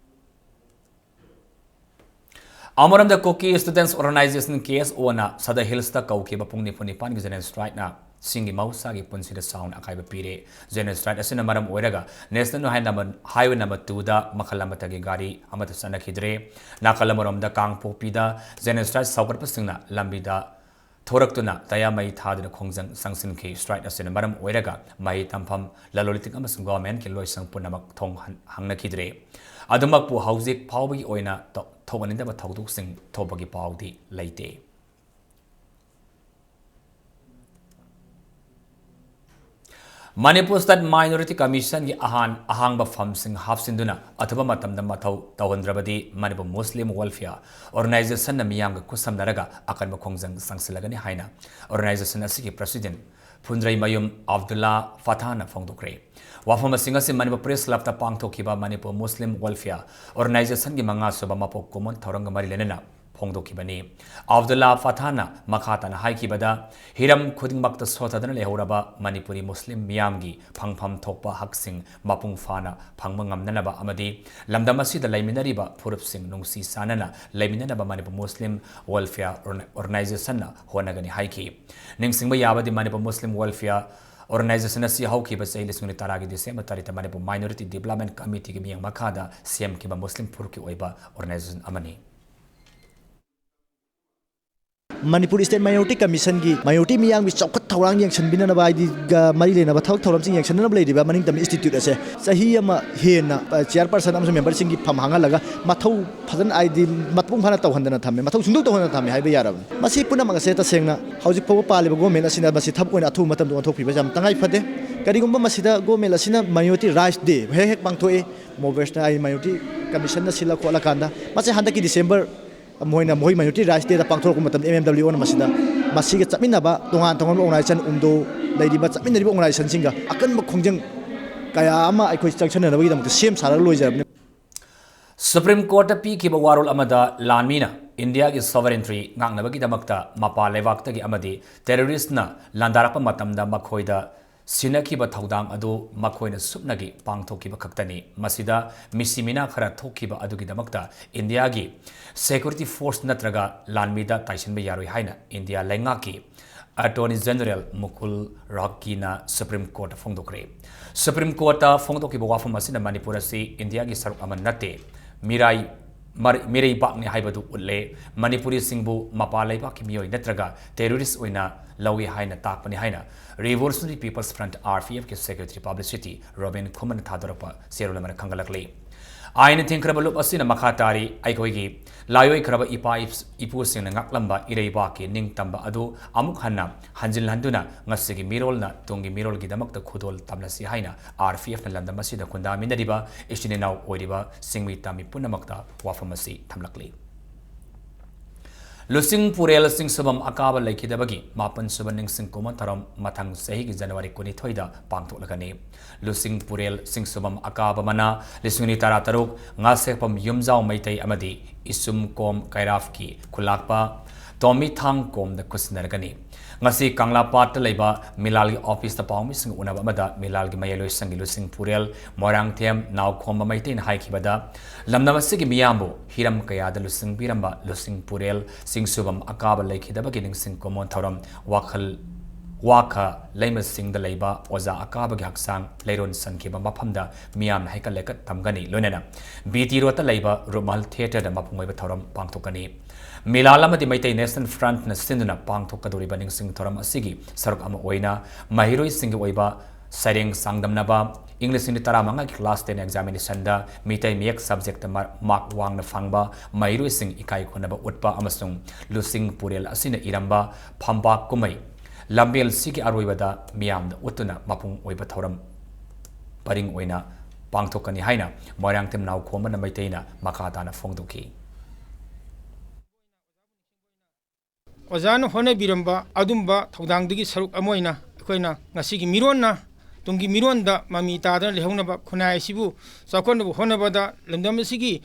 ꯑꯃꯔꯣꯝꯗ, Kuki Students Organisation, K S Oꯅ Sadar Hillsꯇ ꯀꯧꯈꯤꯕ ꯄꯨꯡ ꯅꯤꯐꯨ ꯅꯤꯄꯥꯟꯒꯤ general strikeꯅ ꯆꯤꯡꯒꯤ ꯃꯍꯧꯁꯥꯒꯤ ꯄꯨꯟꯁꯤꯗ ꯆꯥꯎꯅ ꯑꯀꯥꯏꯕ ꯄꯤꯔꯦ꯫ General strike ꯑꯁꯤꯅ ꯃꯔꯝ ꯑꯣꯏꯔꯒ National Highway number, Highway number twoꯗ ꯃꯈꯜ ꯑꯃꯠꯇꯒꯤ ꯒꯥꯔꯤ ꯑꯃꯠꯇ ꯆꯠꯅꯈꯤꯗ꯭ꯔꯦ꯫ ꯅꯥꯀꯜ ꯑꯃꯔꯣꯝꯗ, ꯀꯥꯡꯄꯣꯛꯄꯤꯗ general strike ꯁꯧꯒꯠꯄꯁꯤꯡꯅ ꯂꯝꯕꯤꯗ ꯊꯣꯔꯛꯇꯨꯅ ꯇꯌꯥ ꯃꯩ ꯊꯥꯗꯨꯅ ꯈꯣꯡꯖꯪ ꯆꯪꯁꯤꯟꯈꯤ꯫ Strike ꯑꯁꯤꯅ ꯃꯔꯝ ꯑꯣꯏꯔꯒ ꯃꯍꯩ ꯇꯝꯐꯝ, ꯂꯂꯣꯟ ꯏꯇꯤꯛ ꯑꯃꯁꯨꯡ governmentꯀꯤ ꯂꯣꯏꯁꯪ ꯄꯨꯝꯅꯃꯛ ꯊꯣꯡ ꯍꯟ-, ꯍꯥꯡꯅꯈꯤꯗ꯭ꯔꯦ꯫ ꯑꯗꯨꯃꯛꯄꯨ ꯍꯧꯖꯤꯛ ꯐꯥꯎꯕꯒꯤ ꯑꯣꯏꯅ ꯇꯧ-, ꯊꯣꯛꯍꯟꯅꯤꯡꯗꯕ ꯊꯧꯗꯣꯛꯁꯤꯡ ꯊꯣꯛꯄꯒꯤ ꯄꯥꯎꯗꯤ ꯂꯩꯇꯦ꯫ Manipur State Minority Commissionꯒꯤ ꯑꯍꯥꯟ-, ꯑꯍꯥꯡꯕ ꯐꯝꯁꯤꯡ ꯍꯥꯞꯆꯤꯟꯗꯨꯅ ꯑꯊꯨꯕ ꯃꯇꯝꯗ ꯃꯊꯧ ꯇꯧꯍꯟꯗ꯭ꯔꯕꯗꯤ Manipur Muslim Welfare Organisationꯅ ꯃꯤꯌꯥꯝꯒ ꯈꯨꯠꯁꯝꯅꯔꯒ ꯑꯀꯟꯕ ꯈꯣꯡꯖꯪ ꯆꯪꯁꯤꯜꯂꯒꯅꯤ ꯍꯥꯏꯅ organization ꯑꯁꯤꯒꯤ president ꯐꯨꯟꯗ꯭ꯔꯩꯃꯌꯨꯝ ꯑꯕꯗꯨꯜꯂꯥ ꯐꯊꯥꯟꯅ ꯐꯣꯡꯗꯣꯛꯈ꯭ꯔꯦ꯫ ꯋꯥꯐꯝꯁꯤꯡ ꯑꯁꯤ Manipur Press Clubꯇ ꯄꯥꯡꯊꯣꯛꯈꯤꯕ Manipur Muslim Welfare Organisationꯒꯤ ꯃꯉꯥꯁꯨꯕ ꯃꯄꯣꯛ ꯀꯨꯝꯑꯣꯟ ꯊꯧꯔꯝꯒ ꯃꯔꯤ ꯂꯩꯅꯅ ꯐꯣꯡꯗꯣꯛꯈꯤꯕꯅꯤ꯫ ꯑꯕꯗꯨꯜꯂꯥ ꯐꯊꯥꯟꯅ ꯃꯈꯥ ꯇꯥꯅ ꯍꯥꯏꯈꯤꯕꯗ, ꯍꯤꯔꯝ ꯈꯨꯗꯤꯡꯃꯛꯇ ꯁꯣꯠꯊꯗꯨꯅ ꯂꯩꯍꯧꯔꯕ ꯃꯅꯤꯄꯨꯔꯤ ꯃꯨꯁꯂꯤꯝ ꯃꯤꯌꯥꯝꯒꯤ ꯐꯪꯐꯝ ꯊꯣꯛꯄ ꯍꯛꯁꯤꯡ ꯃꯄꯨꯡ ꯐꯥꯅ ꯐꯪꯕ ꯉꯝꯅꯅꯕ ꯑꯃꯗꯤ ꯂꯝꯗꯝ ꯑꯁꯤꯗ ꯂꯩꯃꯤꯟꯅꯔꯤꯕ ꯐꯨꯔꯨꯞꯁꯤꯡ ꯅꯨꯡꯁꯤ ꯆꯥꯟꯅꯅ ꯂꯩꯃꯤꯟꯅꯅꯕ Manipur Muslim Welfare Orga-, Organisationꯅ ꯍꯣꯠꯅꯒꯅꯤ ꯍꯥꯏꯈꯤ꯫ ꯅꯤꯡꯁꯤꯡꯕ ꯌꯥꯕꯗꯤ, Manipur Muslim Welfare Organization ꯑꯁꯤ ꯍꯧꯈꯤꯕ ꯆꯍꯤ ꯂꯤꯁꯤꯡ ꯑꯅꯤ ꯇꯔꯥꯒꯤ December ꯇꯔꯦꯠꯇ Manipur Minority Development Committeeꯒꯤ ꯃꯤꯠꯌꯦꯡ ꯃꯈꯥꯗ ꯁꯦꯝꯈꯤꯕ ꯃꯨꯁꯂꯤꯝ ꯐꯨꯔꯨꯞꯀꯤ ꯑꯣꯏꯕ organization ꯑꯃꯅꯤ꯫ ꯃꯅꯤꯄꯨꯔ ꯏꯁꯇꯦꯠ ꯃꯥꯏꯅꯣꯔꯤꯇꯤ ꯀꯃꯤꯁꯟꯒꯤ ꯃꯥꯏꯅꯣꯔꯤꯇꯤ ꯃꯤꯌꯥꯝꯒꯤ ꯆꯥꯎꯈꯠ ꯊꯧꯔꯥꯡ ꯌꯦꯡꯁꯤꯟꯕꯤꯅꯅꯕ, ꯍꯥꯏꯗꯤ, ꯒ ꯃꯔꯤ ꯂꯩꯅꯕ ꯊꯕꯛ ꯊꯧꯔꯝꯁꯤꯡ ꯌꯦꯡꯁꯤꯟꯅꯅꯕ ꯂꯩꯔꯤꯕ ꯃꯅꯤꯡ ꯇꯝꯕ ꯏꯟꯁꯇꯤꯇ꯭ꯌꯨꯠ ꯑꯁꯦ ꯆꯍꯤ ꯑꯃ ꯍꯦꯟꯅ, ꯑ, ꯆꯤꯌꯥꯔꯄꯔꯁꯟ ꯑꯃꯁꯨꯡ ꯃꯦꯝꯕꯔꯁꯤꯡꯒꯤ ꯐꯝ ꯍꯥꯡꯍꯜꯂꯒ ꯃꯊꯧ ꯐꯖꯅ, ꯍꯥꯏꯗꯤ, ꯃꯄꯨꯡ ꯐꯥꯅ ꯇꯧꯍꯟꯗꯅ ꯊꯝꯃꯦ, ꯃꯊꯧ ꯁꯨꯡꯇꯧ ꯇꯧꯍꯟꯗꯅ ꯊꯝꯃꯦ ꯍꯥꯏꯕ ꯌꯥꯔꯕꯅꯤ꯫ ꯃꯁꯤ ꯄꯨꯝꯅꯃꯛ ꯑꯁꯦ ꯇꯁꯦꯡꯅ ꯍꯧꯖꯤꯛ ꯐꯥꯎꯕ ꯄꯥꯜꯂꯤꯕ ꯒꯣꯔꯃꯦꯟ ꯑꯁꯤꯅ ꯃꯁꯤ ꯊꯕꯛ ꯑꯣꯏꯅ ꯑꯊꯨꯕ ꯃꯇꯝꯗ ꯑꯣꯟꯊꯣꯛꯄꯤꯕꯁꯤ ꯌꯥꯝ ꯇꯉꯥꯏ ꯐꯗꯦ꯫ ꯀꯔꯤꯒꯨꯝꯕ ꯃꯁꯤꯗ ꯒꯣꯔꯃꯦꯟ ꯑꯁꯤꯅ ꯃꯥꯏꯅꯣꯔꯤꯇꯤ ꯔꯥꯏꯠꯁ ꯗꯦ ꯍꯦꯛ ꯍꯦꯛ ꯄꯥꯡꯊꯣꯛꯏ, ꯃꯣꯕꯦꯁꯅ, ꯑꯩ, ꯃꯥꯏꯅꯣꯔꯤꯇꯤ ꯀꯃꯤꯁꯟꯅ ꯁꯤꯜꯂ ꯈꯣꯠꯂꯀꯥꯟꯗ, ꯃꯁꯤ ꯍꯟꯗꯛꯀꯤ ꯗꯤꯁꯦꯝꯕꯔ ꯃꯈꯣꯏꯅ, ꯃꯈꯣꯏ ꯃꯥꯏꯅꯣꯔꯤꯇꯤ ꯔꯥꯏꯠꯁ ꯗꯦꯗ ꯄꯥꯡꯊꯣꯔꯛꯄ ꯃꯇꯝꯗ, ꯑꯦꯝ ꯑꯦꯝ ꯗꯕ꯭ꯂꯤꯎ ꯑꯣꯅ ꯃꯁꯤꯗ, ꯃꯁꯤꯒ ꯆꯠꯃꯤꯟꯅꯕ ꯇꯣꯉꯥꯟ ꯇꯣꯉꯥꯟꯕ ꯑꯣꯔꯒꯅꯥꯏꯖꯦꯁꯟ, ꯎꯝꯗꯣ ꯂꯩꯔꯤꯕ ꯆꯠꯃꯤꯟꯅꯔꯤꯕ ꯑꯣꯔꯒꯅꯥꯏꯖꯦꯁꯟꯁꯤꯡꯒ ꯑꯀꯟꯕ ꯈꯣꯡꯖꯪ ꯀꯌꯥ ꯑꯃ ꯑꯩꯈꯣꯏ ꯆꯪꯁꯤꯟꯅꯅꯕꯒꯤꯗꯃꯛꯇ ꯁꯦꯝ ꯁꯥꯔꯒ ꯂꯣꯏꯖꯔꯕꯅꯤ꯫ ꯁꯨꯄ꯭ꯔꯤꯝ ꯀꯣꯔꯠꯇ ꯄꯤꯈꯤꯕ ꯋꯥꯔꯣꯜ ꯑꯃꯗ ꯂꯥꯟꯃꯤꯅ ꯏꯟꯗꯤꯌꯥꯒꯤ ꯁꯣꯚꯔꯦꯟꯇ꯭ꯔꯤ ꯉꯥꯛꯅꯕꯒꯤꯗꯃꯛꯇ ꯃꯄꯥꯟ ꯂꯩꯕꯥꯛꯇꯒꯤ ꯑꯃꯗꯤ ꯇꯦꯔꯣꯔꯤꯁ꯭ꯠꯅ ꯂꯥꯟꯗꯥꯔꯛꯄ ꯃꯇꯝꯗ ꯃꯈꯣꯏꯗ ꯁꯤꯟꯅꯈꯤꯕ ꯊꯧꯗꯥꯡ ꯑꯗꯨ ꯃꯈꯣꯏꯅ ꯁꯨꯞꯅꯒꯤ ꯄꯥꯡꯊꯣꯛꯈꯤꯕ ꯈꯛꯇꯅꯤ꯫ ꯃꯁꯤꯗ ꯃꯤꯁꯤ ꯃꯤꯅꯥ ꯈꯔ ꯊꯣꯛꯈꯤꯕ ꯑꯗꯨꯒꯤꯗꯃꯛꯇ ꯏꯟꯗꯤꯌꯥꯒꯤ ꯁꯦꯀ꯭ꯌꯨꯔꯤꯇꯤ ꯐꯣꯔꯁ ꯅꯠꯇ꯭ꯔꯒ ꯂꯥꯟꯃꯤꯗ ꯇꯥꯏꯁꯤꯟꯕ ꯌꯥꯔꯣꯏ ꯍꯥꯏꯅ ꯏꯟꯗꯤꯌꯥ ꯂꯩꯉꯥꯛꯀꯤ ꯑꯦꯇꯣꯔꯅꯤ ꯖꯦꯅꯔꯦꯜ ꯃꯨꯀꯨꯜ ꯔꯣꯍꯇꯒꯤꯅ ꯁꯨꯄ꯭ꯔꯤꯝ ꯀꯣꯔꯠꯇ ꯐꯣꯡꯗꯣꯛꯈ꯭ꯔꯦ꯫ ꯁꯨꯄ꯭ꯔꯤꯝ ꯀꯣꯔꯠꯇ ꯐꯣꯡꯗꯣꯛꯈꯤꯕ ꯋꯥꯐꯝ ꯑꯁꯤꯅ ꯃꯅꯤꯄꯨꯔ ꯑꯁꯤ ꯏꯟꯗꯤꯌꯥꯒꯤ ꯁꯔꯨꯛ ꯑꯃ ꯅꯠꯇꯦ, ꯃꯤꯔꯥꯏ ꯃꯔ-, ꯃꯤꯔꯩꯕꯥꯛꯅꯤ ꯍꯥꯏꯕꯗꯨ ꯎꯠꯂꯦ꯫ ꯃꯅꯤꯄꯨꯔꯤꯁꯤꯡꯕꯨ ꯃꯄꯥꯟ ꯂꯩꯕꯥꯛꯀꯤ ꯃꯤꯑꯣꯏ ꯅꯠꯇ꯭ꯔꯒ ꯇꯦꯔꯣꯔꯤꯁ꯭ꯠ ꯑꯣꯏꯅ ꯂꯧꯏ ꯍꯥꯏꯅ ꯇꯥꯛꯄꯅꯤ ꯍꯥꯏꯅ Revolutionary People's Front, RPFꯀꯤ ꯁꯦꯀ꯭ꯔꯦꯇꯔꯤ ꯄꯕ꯭ꯂꯤꯁꯤꯇꯤ ꯔꯣꯕꯤꯟ ꯈꯨꯃꯟꯅ ꯊꯥꯗꯣꯔꯛꯄ ꯆꯦꯔꯣꯜ ꯑꯃꯅ ꯈꯪꯒꯠꯂꯛꯂꯤ꯫ ꯑꯥꯏꯟ ꯊꯤꯡꯈ꯭ꯔꯕ ꯂꯨꯞ ꯑꯁꯤꯅ ꯃꯈꯥ ꯇꯥꯔꯤ, ꯑꯩꯈꯣꯏꯒꯤ ꯂꯥꯏꯑꯣꯏꯈ꯭ꯔꯕ ꯏꯄꯥ ꯏꯞ-, ꯏꯄꯨꯁꯤꯡꯅ ꯉꯥꯛꯂꯝꯕ ꯏꯔꯩꯕꯥꯛꯀꯤ ꯅꯤꯡꯇꯝꯕ ꯑꯗꯨ ꯑꯃꯨꯛ ꯍꯟꯅ ꯍꯟꯖꯤꯜꯍꯟꯗꯨꯅ ꯉꯁꯤꯒꯤ ꯃꯤꯔꯣꯜꯅ ꯇꯨꯡꯒꯤ ꯃꯤꯔꯣꯜꯒꯤꯗꯃꯛꯇ ꯈꯨꯗꯣꯜ ꯇꯝꯂꯁꯤ ꯍꯥꯏꯅ RPFꯅ ꯂꯝꯗꯝ ꯑꯁꯤꯗ ꯈꯨꯟꯗꯥꯃꯤꯟꯅꯔꯤꯕ ꯏꯆꯤꯟ ꯏꯅꯥꯎ ꯑꯣꯏꯔꯤꯕ ꯁꯤꯡꯃꯤ ꯇꯝꯃꯤ ꯄꯨꯝꯅꯃꯛꯇ ꯋꯥꯐꯝ ꯑꯁꯤ ꯊꯝꯂꯛꯂꯤ꯫ ꯂꯨꯆꯤꯡ ꯄꯨꯔꯦꯜ ꯆꯤꯡꯁꯨꯕꯝ ꯑꯀꯥꯕ ꯂꯩꯈꯤꯗꯕꯒꯤ ꯃꯥꯄꯟ ꯁꯨꯕ ꯅꯤꯡꯁꯤꯡ ꯀꯨꯝꯑꯣꯟ ꯊꯧꯔꯝ ꯃꯊꯪ ꯆꯍꯤꯒꯤ ꯖꯅꯋꯥꯔꯤ ꯀꯨꯟꯅꯤꯊꯣꯏꯗ ꯄꯥꯡꯊꯣꯛꯂꯒꯅꯤ꯫ ꯂꯨꯆꯤꯡ ꯄꯨꯔꯦꯜ ꯆꯤꯡꯁꯨꯕꯝ ꯑꯀꯥꯕ ꯃꯅꯥ ꯂꯤꯁꯤꯡ ꯑꯅꯤ ꯇꯔꯥꯇꯔꯨꯛ ꯉꯥꯁꯦꯛꯄꯝ ꯌꯨꯝꯖꯥꯎ ꯃꯩꯇꯩ ꯑꯃꯗꯤ ꯏꯁꯨꯝ ꯀꯣꯝ ꯀꯩꯔꯥꯐꯀꯤ ꯈꯨꯂꯥꯛꯄ ꯇꯣꯝꯃꯤ ꯊꯥꯡ ꯀꯣꯝꯗ ꯈꯨꯠꯁꯤꯟꯅꯔꯒꯅꯤ꯫ ꯉꯁꯤ ꯀꯪꯂꯥꯄꯥꯠꯇ ꯂꯩꯕ ꯃꯤꯂꯥꯜꯒꯤ ꯑꯣꯐꯤꯁꯇ ꯄꯥꯎꯃꯤꯁꯤꯡꯒ ꯎꯅꯕ ꯑꯃꯗ ꯃꯤꯂꯥꯜꯒꯤ ꯃꯌꯥꯏꯂꯣꯏꯁꯪꯒꯤ ꯂꯨꯆꯤꯡ ꯄꯨꯔꯦꯜ ꯃꯣꯏꯔꯥꯡꯊꯦꯝ ꯅꯥꯎꯈꯣꯝꯕ ꯃꯩꯇꯩꯅ ꯍꯥꯏꯈꯤꯕꯗ, ꯂꯝꯗꯝ ꯑꯁꯤꯒꯤ ꯃꯤꯌꯥꯝꯕꯨ ꯍꯤꯔꯝ ꯀꯌꯥꯗ ꯂꯨꯆꯤꯡꯕꯤꯔꯝꯕ ꯂꯨꯆꯤꯡ ꯄꯨꯔꯦꯜ ꯆꯤꯡꯁꯨꯕꯝ ꯑꯀꯥꯕ ꯂꯩꯈꯤꯗꯕꯒꯤ ꯅꯤꯡꯁꯤꯡ ꯀꯨꯝꯑꯣꯟ ꯊꯧꯔꯝ ꯋꯥꯈꯜ ꯋꯥꯈ ꯂꯩꯃꯁꯤꯡꯗ ꯂꯩꯕ ꯑꯣꯖꯥ ꯑꯀꯥꯕꯒꯤ ꯍꯛꯆꯥꯡ ꯂꯩꯔꯣꯟ ꯆꯟꯈꯤꯕ ꯃꯐꯝꯗ ꯃꯤꯌꯥꯝꯅ ꯍꯩꯀꯠ ꯂꯩꯀꯠ ꯇꯝꯒꯅꯤ꯫ ꯂꯣꯏꯅꯅ ꯕꯤ ꯇꯤ ꯔꯣꯗꯇ ꯂꯩꯕ ꯔꯨꯃꯥꯜ ꯊꯤꯌꯦꯇꯔꯗ ꯃꯄꯨꯡ ꯑꯣꯏꯕ ꯊꯧꯔꯝ ꯄꯥꯡꯊꯣꯛꯀꯅꯤ꯫ ꯃꯤꯂꯥꯜ ꯑꯃꯗꯤ ꯃꯩꯇꯩ National Front ꯅ ꯁꯤꯟꯗꯨꯅ ꯄꯥꯡꯊꯣꯛꯀꯗꯧꯔꯤꯕ ꯅꯤꯡꯁꯤꯡ ꯊꯧꯔꯝ ꯑꯁꯤꯒꯤ ꯁꯔꯨꯛ ꯑꯃ ꯑꯣꯏꯅ ꯃꯍꯩꯔꯣꯏꯁꯤꯡꯒꯤ ꯑꯣꯏꯕ ꯁꯩꯔꯦꯡ ꯆꯥꯡꯗꯝꯅꯕ, ꯏꯪ ꯂꯤꯁꯤꯡ ꯑꯅꯤ ꯇꯔꯥꯃꯉꯥꯒꯤ class ten examination ꯗ ꯃꯤꯇꯩ ꯃꯌꯦꯛ subject ꯇ ꯃ-, mark ꯋꯥꯡꯅ ꯐꯪꯕ ꯃꯍꯩꯔꯣꯏꯁꯤꯡ ꯏꯀꯥꯏ ꯈꯨꯝꯅꯕ ꯎꯠꯄ ꯑꯃꯁꯨꯡ ꯂꯨꯆꯤꯡ ꯄꯨꯔꯦꯜ ꯑꯁꯤꯅ ꯏꯔꯝꯕ ꯐꯝꯕꯥꯛ ꯀꯨꯝꯍꯩ ꯂꯝꯕꯦꯜꯁꯤꯒꯤ ꯑꯔꯣꯏꯕꯗ ꯃꯤꯌꯥꯝꯗ ꯎꯠꯇꯨꯅ ꯃꯄꯨꯡ ꯑꯣꯏꯕ ꯊꯧꯔꯝ ꯄꯔꯤꯡ ꯑꯣꯏꯅ ꯄꯥꯡꯊꯣꯛꯀꯅꯤ ꯍꯥꯏꯅ ꯃꯣꯏꯔꯥꯡꯊꯦꯝ ꯅꯥꯎꯈꯣꯝꯕꯅ ꯃꯩꯇꯩꯅ ꯃꯈꯥ ꯇꯥꯅ ꯐꯣꯡꯗꯣꯛꯈꯤ꯫ ꯑꯣꯖꯥꯅ ꯍꯣꯠꯅꯕꯤꯔꯝꯕ ꯑꯗꯨꯝꯕ ꯊꯧꯗꯥꯡꯗꯨꯒꯤ ꯁꯔꯨꯛ ꯑꯃ ꯑꯣꯏꯅ ꯑꯩꯈꯣꯏꯅ ꯉꯁꯤꯒꯤ ꯃꯤꯔꯣꯟꯅ ꯇꯨꯡꯒꯤ ꯃꯤꯔꯣꯟꯗ ꯃꯃꯤ ꯇꯥꯗꯅ ꯂꯩꯍꯧꯅꯕ, ꯈꯨꯟꯅꯥꯏ ꯑꯁꯤꯕꯨ ꯆꯥꯎꯈꯠꯅꯕ ꯍꯣꯠꯅꯕꯗ ꯂꯝꯗꯝ ꯑꯁꯤꯒꯤ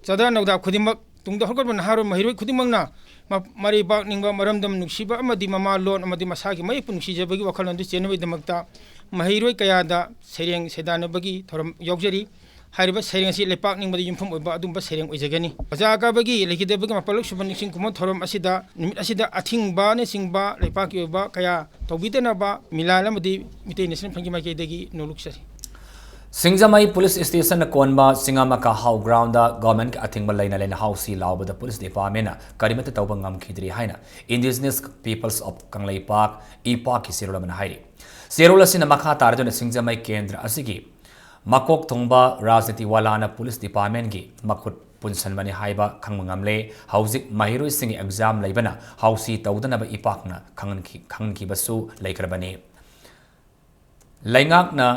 ꯆꯥꯗꯥ ꯅꯧꯗꯥ ꯈꯨꯗꯤꯡꯃꯛ, ꯇꯨꯡꯗ ꯍꯧꯒꯠꯄ ꯅꯍꯥꯔꯣꯜ ꯃꯍꯩꯔꯣꯏ ꯈꯨꯗꯤꯡꯃꯛꯅ ꯃ-, ꯃꯔꯩ ꯄꯥꯛꯅꯤꯡꯕ, ꯃꯔꯝꯗꯝ ꯅꯨꯡꯁꯤꯕ ꯑꯃꯗꯤ ꯃꯃꯥ ꯂꯣꯟ ꯑꯃꯗꯤ ꯃꯁꯥꯒꯤ ꯃꯌꯦꯛꯄꯨ ꯅꯨꯡꯁꯤꯖꯕꯒꯤ ꯋꯥꯈꯜꯂꯣꯟꯗꯨ ꯆꯦꯟꯅꯕꯒꯤꯗꯃꯛꯇ ꯃꯍꯩꯔꯣꯏ ꯀꯌꯥꯗ ꯁꯩꯔꯦꯡ ꯁꯩꯗꯥꯟꯅꯕꯒꯤ ꯊꯧꯔꯝ ꯌꯥꯎꯖꯔꯤ꯫ ꯍꯥꯏꯔꯤꯕ ꯁꯩꯔꯦꯡ ꯑꯁꯤ ꯂꯩꯄꯥꯛ ꯅꯤꯡꯕꯗ ꯌꯨꯝꯐꯝ ꯑꯣꯏꯕ ꯑꯗꯨꯒꯨꯝꯕ ꯁꯩꯔꯦꯡ ꯑꯣꯏꯖꯒꯅꯤ꯫ ꯑꯣꯖꯥ ꯀꯥꯕꯒꯤ ꯂꯩꯈꯤꯗꯕꯒꯤ ꯃꯥꯄꯜꯂꯛ ꯁꯨꯕ ꯅꯤꯡꯁꯤꯡ ꯀꯨꯝꯑꯣꯟ ꯊꯧꯔꯝ ꯑꯁꯤꯗ, ꯅꯨꯃꯤꯠ ꯑꯁꯤꯗ ꯑꯊꯤꯡꯕꯅꯆꯤꯡꯕ ꯂꯩꯄꯥꯛꯀꯤ ꯑꯣꯏꯕ ꯀꯌꯥ ꯇꯧꯕꯤꯗꯅꯕ ꯃꯤꯂꯥꯜ ꯑꯃꯗꯤ ꯃꯤꯇꯩ National Front ꯀꯤ ꯃꯥꯏꯀꯩꯗꯒꯤ ꯅꯣꯡꯂꯨꯛꯆꯔꯤ꯫ ꯁꯤꯡꯖꯃꯩ police station ꯅ ꯀꯣꯟꯕ ꯆꯤꯡꯉꯥꯃꯈꯥ ꯍꯥꯎ ground ꯗ government ꯀꯤ ꯑꯊꯤꯡꯕ ꯂꯩꯅ ꯂꯩꯅ ꯍꯥꯎꯁꯤ ꯂꯥꯎꯕꯗ police department ꯅ ꯀꯔꯤꯃꯠꯇ ꯇꯧꯕ ꯉꯝꯈꯤꯗ꯭ꯔꯤ ꯍꯥꯏꯅ Indigenous Peoples of ꯀꯪꯂꯩꯄꯥꯛ, ꯏꯄꯥꯛꯀꯤ ꯆꯦꯔꯣꯜ ꯑꯃꯅ ꯍꯥꯏꯔꯤ꯫ ꯆꯦꯔꯣꯜ ꯑꯁꯤꯅ ꯃꯈꯥ ꯇꯥꯔꯗꯨꯅ ꯁꯤꯡꯖꯃꯩ ꯀꯦꯟꯗ꯭ꯔ ꯑꯁꯤꯒꯤ ꯃꯀꯣꯛ ꯊꯣꯡꯕ ꯔꯥꯖꯅꯤꯇꯤ ꯋꯥꯂꯥꯅ police department ꯀꯤ ꯃꯈꯨꯠ ꯄꯨꯟꯁꯟꯕꯅꯤ ꯍꯥꯏꯕ ꯈꯪꯕ ꯉꯝꯂꯦ꯫ ꯍꯧꯖꯤꯛ ꯃꯍꯩꯔꯣꯏꯁꯤꯡꯒꯤ exam ꯂꯩꯕꯅ ꯍꯥꯎꯁꯤ ꯇꯧꯗꯅꯕ ꯏꯄꯥꯛꯅ ꯈꯪꯍꯟꯈꯤ-, ꯈꯪꯍꯟꯈꯤꯕꯁꯨ ꯂꯩꯈ꯭ꯔꯕꯅꯤ꯫ ꯂꯩꯉꯥꯛꯅ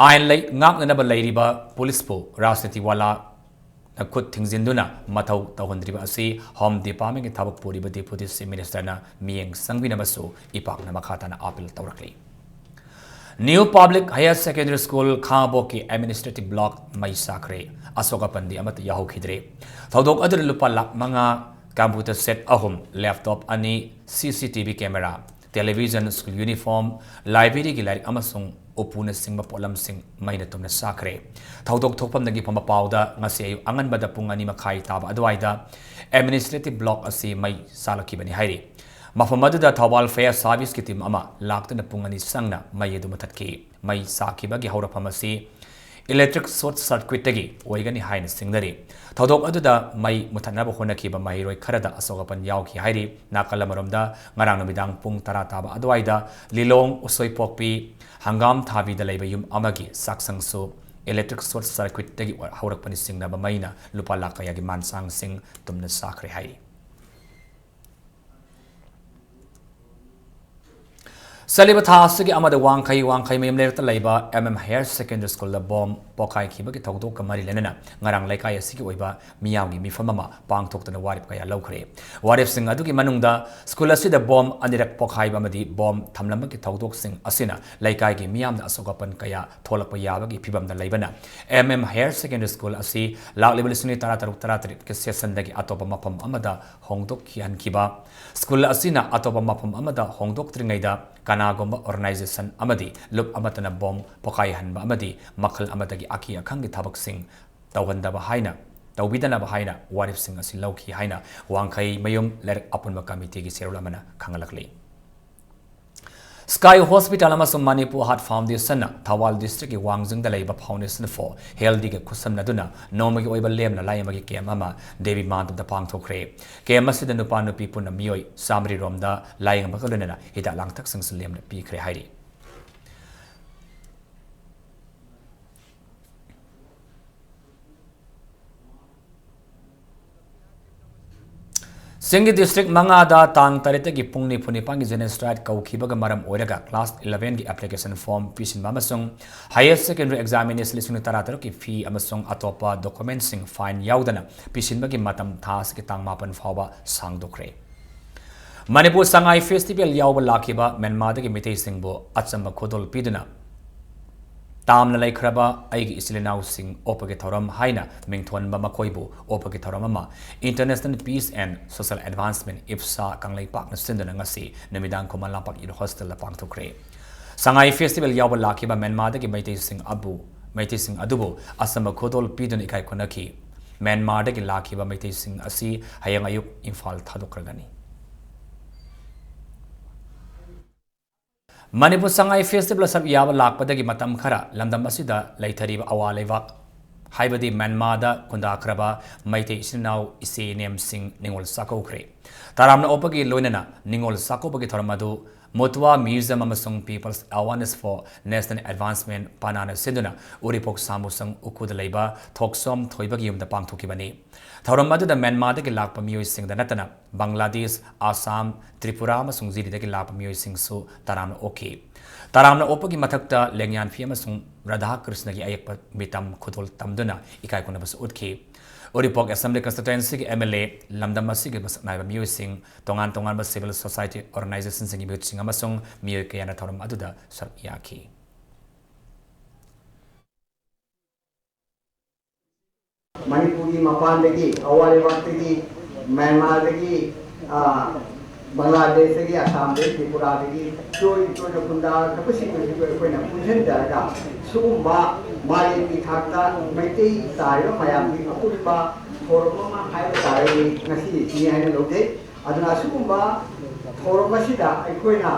ꯑꯥꯏꯟ ꯂꯩ-, ꯉꯥꯛꯅꯅꯕ ꯂꯩꯔꯤꯕ police ꯄꯨ ꯔꯥꯖꯅꯤꯇꯤ ꯋꯥꯂꯥꯅ ꯈꯨꯠ ꯊꯤꯡꯖꯤꯟꯗꯨꯅ ꯃꯊꯧ ꯇꯧꯍꯟꯗ꯭ꯔꯤꯕ ꯑꯁꯤ Home Department ꯀꯤ ꯊꯕꯛ ꯄꯨꯔꯤꯕ Deputy Chief Minister ꯅ ꯃꯤꯠꯌꯦꯡ ꯆꯪꯕꯤꯅꯕꯁꯨ ꯏꯄꯥꯛꯅ ꯃꯈꯥ ꯇꯥꯅ appeal ꯇꯧꯔꯛꯂꯤ꯫ New Public Higher Secondary School ꯈꯥꯉꯕꯣꯛꯀꯤ administrative block ꯃꯩ ꯆꯥꯛꯈ꯭ꯔꯦ꯫ ꯑꯁꯣꯛ ꯑꯄꯟꯗꯤ ꯑꯃꯠꯇ ꯌꯥꯎꯍꯧꯈꯤꯗ꯭ꯔꯦ꯫ ꯊꯧꯗꯣꯛ ꯑꯗꯨꯗ ꯂꯨꯄꯥ ꯂꯥꯈ ꯃꯉꯥ, computer set ꯑꯍꯨꯝ, laptop ꯑꯅꯤ, C C T V camera, television, school uniform, library ꯒꯤ ꯂꯥꯏꯔꯤꯛ ꯑꯃꯁꯨꯡ ꯎꯄꯨꯅꯆꯤꯡꯕ ꯄꯣꯠꯂꯝꯁꯤꯡ ꯃꯩꯅ ꯇꯨꯝꯅ ꯆꯥꯛꯈ꯭ꯔꯦ꯫ ꯊꯧꯗꯣꯛ ꯊꯣꯛꯐꯝꯗꯒꯤ ꯐꯪꯕ ꯄꯥꯎꯗ ꯉꯁꯤ ꯑꯌꯨꯛ ꯑꯉꯟꯕꯗ ꯄꯨꯡ ꯑꯅꯤ ꯃꯈꯥꯏ ꯇꯥꯕ ꯑꯗꯨꯋꯥꯏꯗ administrative block ꯑꯁꯤ ꯃꯩ ꯆꯥꯛꯂꯛꯈꯤꯕꯅꯤ ꯍꯥꯏꯔꯤ꯫ ꯃꯐꯝ ꯑꯗꯨꯗ Thoubal Fire Service ꯀꯤ team ꯑꯃ ꯂꯥꯛꯇꯨꯅ ꯄꯨꯡ ꯑꯅꯤ ꯆꯪꯅ ꯃꯩ ꯑꯗꯨ ꯃꯨꯊꯠꯈꯤ꯫ ꯃꯩ ꯆꯥꯛꯈꯤꯕꯒꯤ ꯍꯧꯔꯛꯐꯝ ꯑꯁꯤ electric short circuitꯇꯒꯤ ꯑꯣꯏꯒꯅꯤ ꯍꯥꯏꯅ ꯆꯤꯡꯅꯔꯤ꯫ ꯊꯧꯗꯣꯛ ꯑꯗꯨꯗ ꯃꯩ ꯃꯨꯊꯠꯅꯕ ꯍꯣꯠꯅꯈꯤꯕ ꯃꯍꯩꯔꯣꯏ ꯈꯔꯗ ꯑꯁꯣꯛ ꯑꯄꯟ ꯌꯥꯎꯈꯤ ꯍꯥꯏꯔꯤ꯫ ꯅꯥꯀꯜ ꯑꯃꯔꯣꯝꯗ, ꯉꯔꯥꯡ ꯅꯨꯃꯤꯗꯥꯡ ꯄꯨꯡ ꯇꯔꯥ ꯇꯥꯕ ꯑꯗꯨꯋꯥꯏꯗ ꯂꯤꯂꯣꯡ ꯎꯁꯣꯏꯄꯣꯛꯄꯤ ꯍꯪꯒꯥꯝ ꯊꯥꯕꯤꯗ ꯂꯩꯕ ꯌꯨꯝ ꯑꯃꯒꯤ ꯆꯥꯛꯁꯪꯁꯨ electric short circuitꯇꯒꯤ ꯍꯧꯔꯛꯄꯅꯤ ꯆꯤꯡꯅꯕ ꯃꯩꯅ ꯂꯨꯄꯥ ꯂꯥꯈ ꯀꯌꯥꯒꯤ ꯃꯥꯟꯁꯥꯡꯁꯤꯡ ꯇꯨꯝꯅ ꯆꯥꯈ꯭ꯔꯦ ꯍꯥꯏꯔꯤ꯫ ꯆꯠꯂꯤꯕ ꯊꯥ ꯑꯁꯤꯒꯤ ꯑꯃꯗ ꯋꯥꯡꯈꯩ, ꯋꯥꯡꯈꯩ ꯃꯌꯨꯝ ꯂꯩꯔꯛꯇ ꯂꯩꯕ M M Higher Secondary Schoolꯗ ꯕꯣꯝ ꯄꯣꯈꯥꯏꯈꯤꯕꯒꯤ ꯊꯧꯗꯣꯛꯀ ꯃꯔꯤ ꯂꯩꯅꯅ ꯉꯔꯥꯡ ꯂꯩꯀꯥꯏ ꯑꯁꯤꯒꯤ ꯑꯣꯏꯕ ꯃꯤꯌꯥꯝꯒꯤ ꯃꯤꯐꯝ ꯑꯃ ꯄꯥꯡꯊꯣꯛꯇꯨꯅ ꯋꯥꯔꯦꯞ ꯀꯌꯥ ꯂꯧꯈ꯭ꯔꯦ꯫ ꯋꯥꯔꯦꯞꯁꯤꯡ ꯑꯗꯨꯒꯤ ꯃꯅꯨꯡꯗ ꯁ꯭ꯀꯨꯜ ꯑꯁꯤꯗ ꯕꯣꯝ ꯑꯅꯤꯔꯛ ꯄꯣꯈꯥꯏꯕ ꯑꯃꯗꯤ ꯕꯣꯝ ꯊꯝꯂꯝꯕꯒꯤ ꯊꯧꯗꯣꯛꯁꯤꯡ ꯑꯁꯤꯅ ꯂꯩꯀꯥꯏꯒꯤ ꯃꯤꯌꯥꯝꯗ ꯑꯁꯣꯛ ꯑꯄꯟ ꯀꯌꯥ ꯊꯣꯛꯂꯛꯄ ꯌꯥꯕꯒꯤ ꯐꯤꯕꯝꯗ ꯂꯩꯕꯅ M M Higher Secondary School ꯑꯁꯤ ꯂꯥꯛꯂꯤꯕ ꯂꯤꯁꯤꯡ ꯑꯅꯤ ꯇꯔꯥꯇꯔꯨꯛ ꯇꯔꯥꯇꯔꯦꯠꯀꯤ sessionꯗꯒꯤ ꯑꯇꯣꯞꯄ ꯃꯐꯝ ꯑꯃꯗ ꯍꯣꯡꯗꯣꯛꯈꯤꯍꯟꯈꯤꯕ꯫ ꯁ꯭ꯀꯨꯜ ꯑꯁꯤꯅ ꯑꯇꯣꯞꯄ ꯃꯐꯝ ꯑꯃꯗ ꯍꯣꯡꯗꯣꯛꯇ꯭ꯔꯤꯉꯩꯗ ꯀꯅꯥꯒꯨꯝꯕ organization ꯑꯃꯗꯤ ꯂꯨꯞ ꯑꯃꯠꯇꯅ ꯕꯣꯝ ꯄꯣꯈꯥꯏꯍꯟꯕ ꯑꯃꯗꯤ ꯃꯈꯜ ꯑꯃꯗꯒꯤ ꯑꯀꯤ ꯑꯈꯪꯒꯤ ꯊꯕꯛꯁꯤꯡ ꯇꯧꯍꯟꯗꯕ ꯍꯥꯏꯅ, ꯇꯧꯕꯤꯗꯅꯕ ꯍꯥꯏꯅ ꯋꯥꯔꯦꯞꯁꯤꯡ ꯑꯁꯤ ꯂꯧꯈꯤ ꯍꯥꯏꯅ ꯋꯥꯡꯈꯩ ꯃꯌꯨꯝ ꯂꯩꯔꯛ ꯑꯄꯨꯟꯕ committeeꯒꯤ ꯆꯦꯔꯣꯜ ꯑꯃꯅ ꯈꯪꯍꯜꯂꯛꯂꯤ꯫ Sky Hospital ꯑꯃꯁꯨꯡ Manipur Heart Foundationꯅ ꯊꯧꯕꯥꯜ districtꯀꯤ ꯋꯥꯡꯖꯤꯡꯗ ꯂꯩꯕ Foundation for Healthꯒ ꯈꯨꯠꯁꯝꯅꯗꯨꯅ ꯅꯣꯡꯃꯒꯤ ꯑꯣꯏꯕ ꯂꯦꯝꯅ ꯂꯥꯏꯌꯦꯡꯕꯒꯤ camp ꯑꯃ ꯗꯦꯕꯤ ꯃꯥꯟꯗꯞꯇ ꯄꯥꯡꯊꯣꯛꯈ꯭ꯔꯦ꯫ Camp ꯑꯁꯤꯗ ꯅꯨꯄꯥ ꯅꯨꯄꯤ ꯄꯨꯟꯅ ꯃꯤꯑꯣꯏ ꯆꯥꯃꯔꯤ ꯔꯣꯝꯗ ꯂꯥꯏꯌꯦꯡꯕꯒ ꯂꯣꯏꯅꯅ ꯍꯤꯗꯥꯛ ꯂꯥꯡꯊꯛꯁꯤꯡꯁꯨ ꯂꯦꯝꯅ ꯄꯤꯈ꯭ꯔꯦ ꯍꯥꯏꯔꯤ꯫ ꯆꯤꯡꯒꯤ district ꯃꯉꯥꯗ ꯇꯥꯡ ꯇꯔꯦꯠꯇꯒꯤ ꯄꯨꯡ ꯅꯤꯐꯨ ꯅꯤꯄꯥꯟꯒꯤ genocide ꯀꯧꯈꯤꯕꯒ ꯃꯔꯝ ꯑꯣꯏꯔꯒ class elevenꯒꯤ application form ꯄꯤꯁꯤꯟꯕ ꯑꯃꯁꯨꯡ Higher Secondary Examination ꯂꯤꯁꯤꯡ ꯇꯔꯥꯇꯔꯨꯛꯀꯤ fee ꯑꯃꯁꯨꯡ ꯑꯇꯣꯞꯄ documentꯁꯤꯡ fine ꯌꯥꯎꯗꯅ ꯄꯤꯁꯤꯟꯕꯒꯤ ꯃꯇꯝ ꯊꯥ ꯑꯁꯤꯒꯤ ꯇꯥꯡ ꯃꯥꯄꯟ ꯐꯥꯎꯕ ꯁꯥꯡꯗꯣꯛꯈ꯭ꯔꯦ꯫ ꯃꯅꯤꯄꯨꯔ ꯁꯉꯥꯏ festival ꯌꯥꯎꯕ ꯂꯥꯛꯈꯤꯕ ꯃ꯭ꯌꯥꯟꯃꯥꯔꯗꯒꯤ ꯃꯤꯇꯩꯁꯤꯡꯕꯨ ꯑꯆꯝꯕ ꯈꯨꯗꯣꯜ ꯄꯤꯗꯨꯅ ꯇꯥꯝꯅ ꯂꯩꯈ꯭ꯔꯕ ꯑꯩꯒꯤ ꯏꯆꯤꯜ ꯏꯅꯥꯎꯁꯤꯡ ꯑꯣꯛꯄꯒꯤ ꯊꯧꯔꯝ ꯍꯥꯏꯅ ꯃꯤꯡꯊꯣꯟꯕ ꯃꯈꯣꯏꯕꯨ ꯑꯣꯛꯄꯒꯤ ꯊꯧꯔꯝ ꯑꯃ International Peace and Social Advancement, IPSA, ꯀꯪꯂꯩꯄꯥꯛꯅ ꯁꯤꯟꯗꯨꯅ ꯉꯁꯤ ꯅꯨꯃꯤꯗꯥꯡ ꯈꯨꯃꯟ ꯂꯝꯄꯥꯛ Youth Hostelꯗ ꯄꯥꯡꯊꯣꯛꯈ꯭ꯔꯦ꯫ ꯁꯉꯥꯏ festival ꯌꯥꯎꯕ ꯂꯥꯛꯈꯤꯕ ꯃ꯭ꯌꯥꯟꯃꯥꯔꯗꯒꯤ ꯃꯩꯇꯩꯁꯤꯡ ꯑꯕꯨ, ꯃꯩꯇꯩꯁꯤꯡ ꯑꯗꯨꯕꯨ ꯑꯆꯝꯕ ꯈꯨꯗꯣꯜ ꯄꯤꯗꯨꯅ ꯏꯀꯥꯏ ꯈꯨꯝꯅꯈꯤ꯫ ꯃ꯭ꯌꯥꯟꯃꯥꯔꯗꯒꯤ ꯂꯥꯛꯈꯤꯕ ꯃꯩꯇꯩꯁꯤꯡ ꯑꯁꯤ ꯍꯌꯦꯡ ꯑꯌꯨꯛ ꯏꯝꯐꯥꯜ ꯊꯥꯗꯣꯛꯈ꯭ꯔꯒꯅꯤ꯫ ꯃꯅꯤꯄꯨꯔ ꯁꯉꯥꯏ ꯐꯦꯁꯇꯤꯚꯦꯜ ꯁꯔꯨꯛ ꯌꯥꯕ ꯂꯥꯛꯄꯗꯒꯤ ꯃꯇꯝ ꯈꯔ ꯂꯝꯗꯝ ꯑꯁꯤꯗ ꯂꯩꯊꯔꯤꯕ ꯑꯋꯥ ꯂꯩꯕꯥꯛ, ꯍꯥꯏꯕꯗꯤ ꯃ꯭ꯌꯥꯟꯃꯥꯔꯗ ꯈꯨꯟꯗꯥꯈ꯭ꯔꯕ ꯃꯩꯇꯩ ꯏꯆꯤꯟ ꯏꯅꯥꯎ ꯏꯆꯦ ꯏꯅꯦꯝꯁꯤꯡ ꯅꯤꯉꯣꯜ ꯆꯥꯛꯀꯧꯈ꯭ꯔꯦ꯫ ꯇꯔꯥꯝꯅ ꯑꯣꯛꯄꯒꯤ ꯂꯣꯏꯅꯅ ꯅꯤꯉꯣꯜ ꯆꯥꯛꯀꯧꯕꯒꯤ ꯊꯧꯔꯝ ꯑꯗꯨ ꯃꯣꯇꯨꯋꯥ ꯃ꯭ꯌꯨꯖꯤꯌꯝ ꯑꯃꯁꯨꯡ People's Awareness for National Advancement, ꯄꯅꯥꯅ ꯁꯤꯟꯗꯨꯅ ꯎꯔꯤꯄꯣꯛ ꯁꯥꯃꯨꯁꯪ ꯎꯈꯨꯗ ꯂꯩꯕ ꯊꯣꯛꯆꯣꯝ ꯊꯣꯏꯕꯒꯤ ꯌꯨꯝꯗ ꯄꯥꯡꯊꯣꯛꯈꯤꯕꯅꯤ꯫ ꯊꯧꯔꯝ ꯑꯗꯨꯗ ꯃ꯭ꯌꯥꯟꯃꯥꯔꯗꯒꯤ ꯂꯥꯛꯄ ꯃꯤꯑꯣꯏꯁꯤꯡꯗ ꯅꯠꯇꯅ ꯕꯪꯒ꯭ꯂꯥꯗꯦꯁ, ꯑꯁꯥꯝ, ꯇ꯭ꯔꯤꯄꯨꯔꯥ ꯑꯃꯁꯨꯡ ꯖꯤꯔꯤꯗꯒꯤ ꯂꯥꯛꯄ ꯃꯤꯑꯣꯏꯁꯤꯡꯁꯨ ꯇꯔꯥꯝꯅ ꯑꯣꯛꯈꯤ꯫ ꯇꯔꯥꯝꯅ ꯑꯣꯛꯄꯒꯤ ꯃꯊꯛꯇ ꯂꯦꯡꯌꯥꯟ ꯐꯤ ꯑꯃꯁꯨꯡ ꯔꯥꯙꯥ ꯀ꯭ꯔꯤꯁꯅꯒꯤ ꯑꯌꯦꯛꯄ ꯃꯤꯇꯝ ꯈꯨꯗꯣꯜ ꯇꯝꯗꯨꯅ ꯏꯀꯥꯏ ꯈꯨꯝꯅꯕꯁꯨ ꯎꯠꯈꯤ꯫ ꯎꯔꯤꯄꯣꯛ Assembly Constituencyꯒꯤ MLA, ꯂꯝꯗꯝ ꯑꯁꯤꯒꯤ ꯃꯁꯛ ꯅꯥꯏꯕ ꯃꯤꯑꯣꯏꯁꯤꯡ, ꯇꯣꯉꯥꯟ ꯇꯣꯉꯥꯟꯕ civil society organizationꯁꯤꯡꯒꯤ ꯃꯤꯍꯨꯠꯁꯤꯡ ꯑꯃꯁꯨꯡ ꯃꯤꯑꯣꯏ ꯀꯌꯥꯅ ꯊꯧꯔꯝ ꯑꯗꯨꯗ ꯁꯔꯨꯛ ꯌꯥꯈꯤ꯫ ꯃꯅꯤꯄꯨꯔꯒꯤ ꯃꯄꯥꯟꯗꯒꯤ, ꯑꯋꯥ ꯂꯩꯕꯥꯛꯇꯒꯤ, ꯃ꯭ꯌꯥꯟꯃꯥꯔꯗꯒꯤ, ꯑ, ꯕꯪꯒ꯭ꯂꯥꯗꯦꯁꯇꯒꯤ, ꯑꯁꯥꯝꯗꯒꯤ, ꯇ꯭ꯔꯤꯄꯨꯔꯥꯗꯒꯤ ꯇꯣꯏ ꯇꯣꯏꯅ ꯈꯨꯟꯗꯥꯔꯛꯄꯁꯤꯡ ꯑꯁꯤꯕꯨ ꯑꯩꯈꯣꯏꯅ ꯄꯨꯟꯁꯤꯟꯖꯔꯒ ꯁꯤꯒꯨꯝꯕ ꯃꯥꯂꯦꯝꯒꯤ ꯊꯥꯛꯇ ꯃꯩꯇꯩ ꯇꯥꯔꯤꯕ ꯃꯌꯥꯝꯒꯤ ꯑꯄꯨꯟꯕ ꯊꯧꯔꯝ ꯑꯃ ꯍꯥꯏꯕ ꯇꯥꯔꯒꯗꯤ ꯉꯁꯤ ꯁꯤꯅꯤ ꯍꯥꯏꯅ ꯂꯧꯖꯩ꯫ ꯑꯗꯨꯅ ꯑꯁꯤꯒꯨꯝꯕ ꯊꯧꯔꯝ ꯑꯁꯤꯗ ꯑꯩꯈꯣꯏꯅ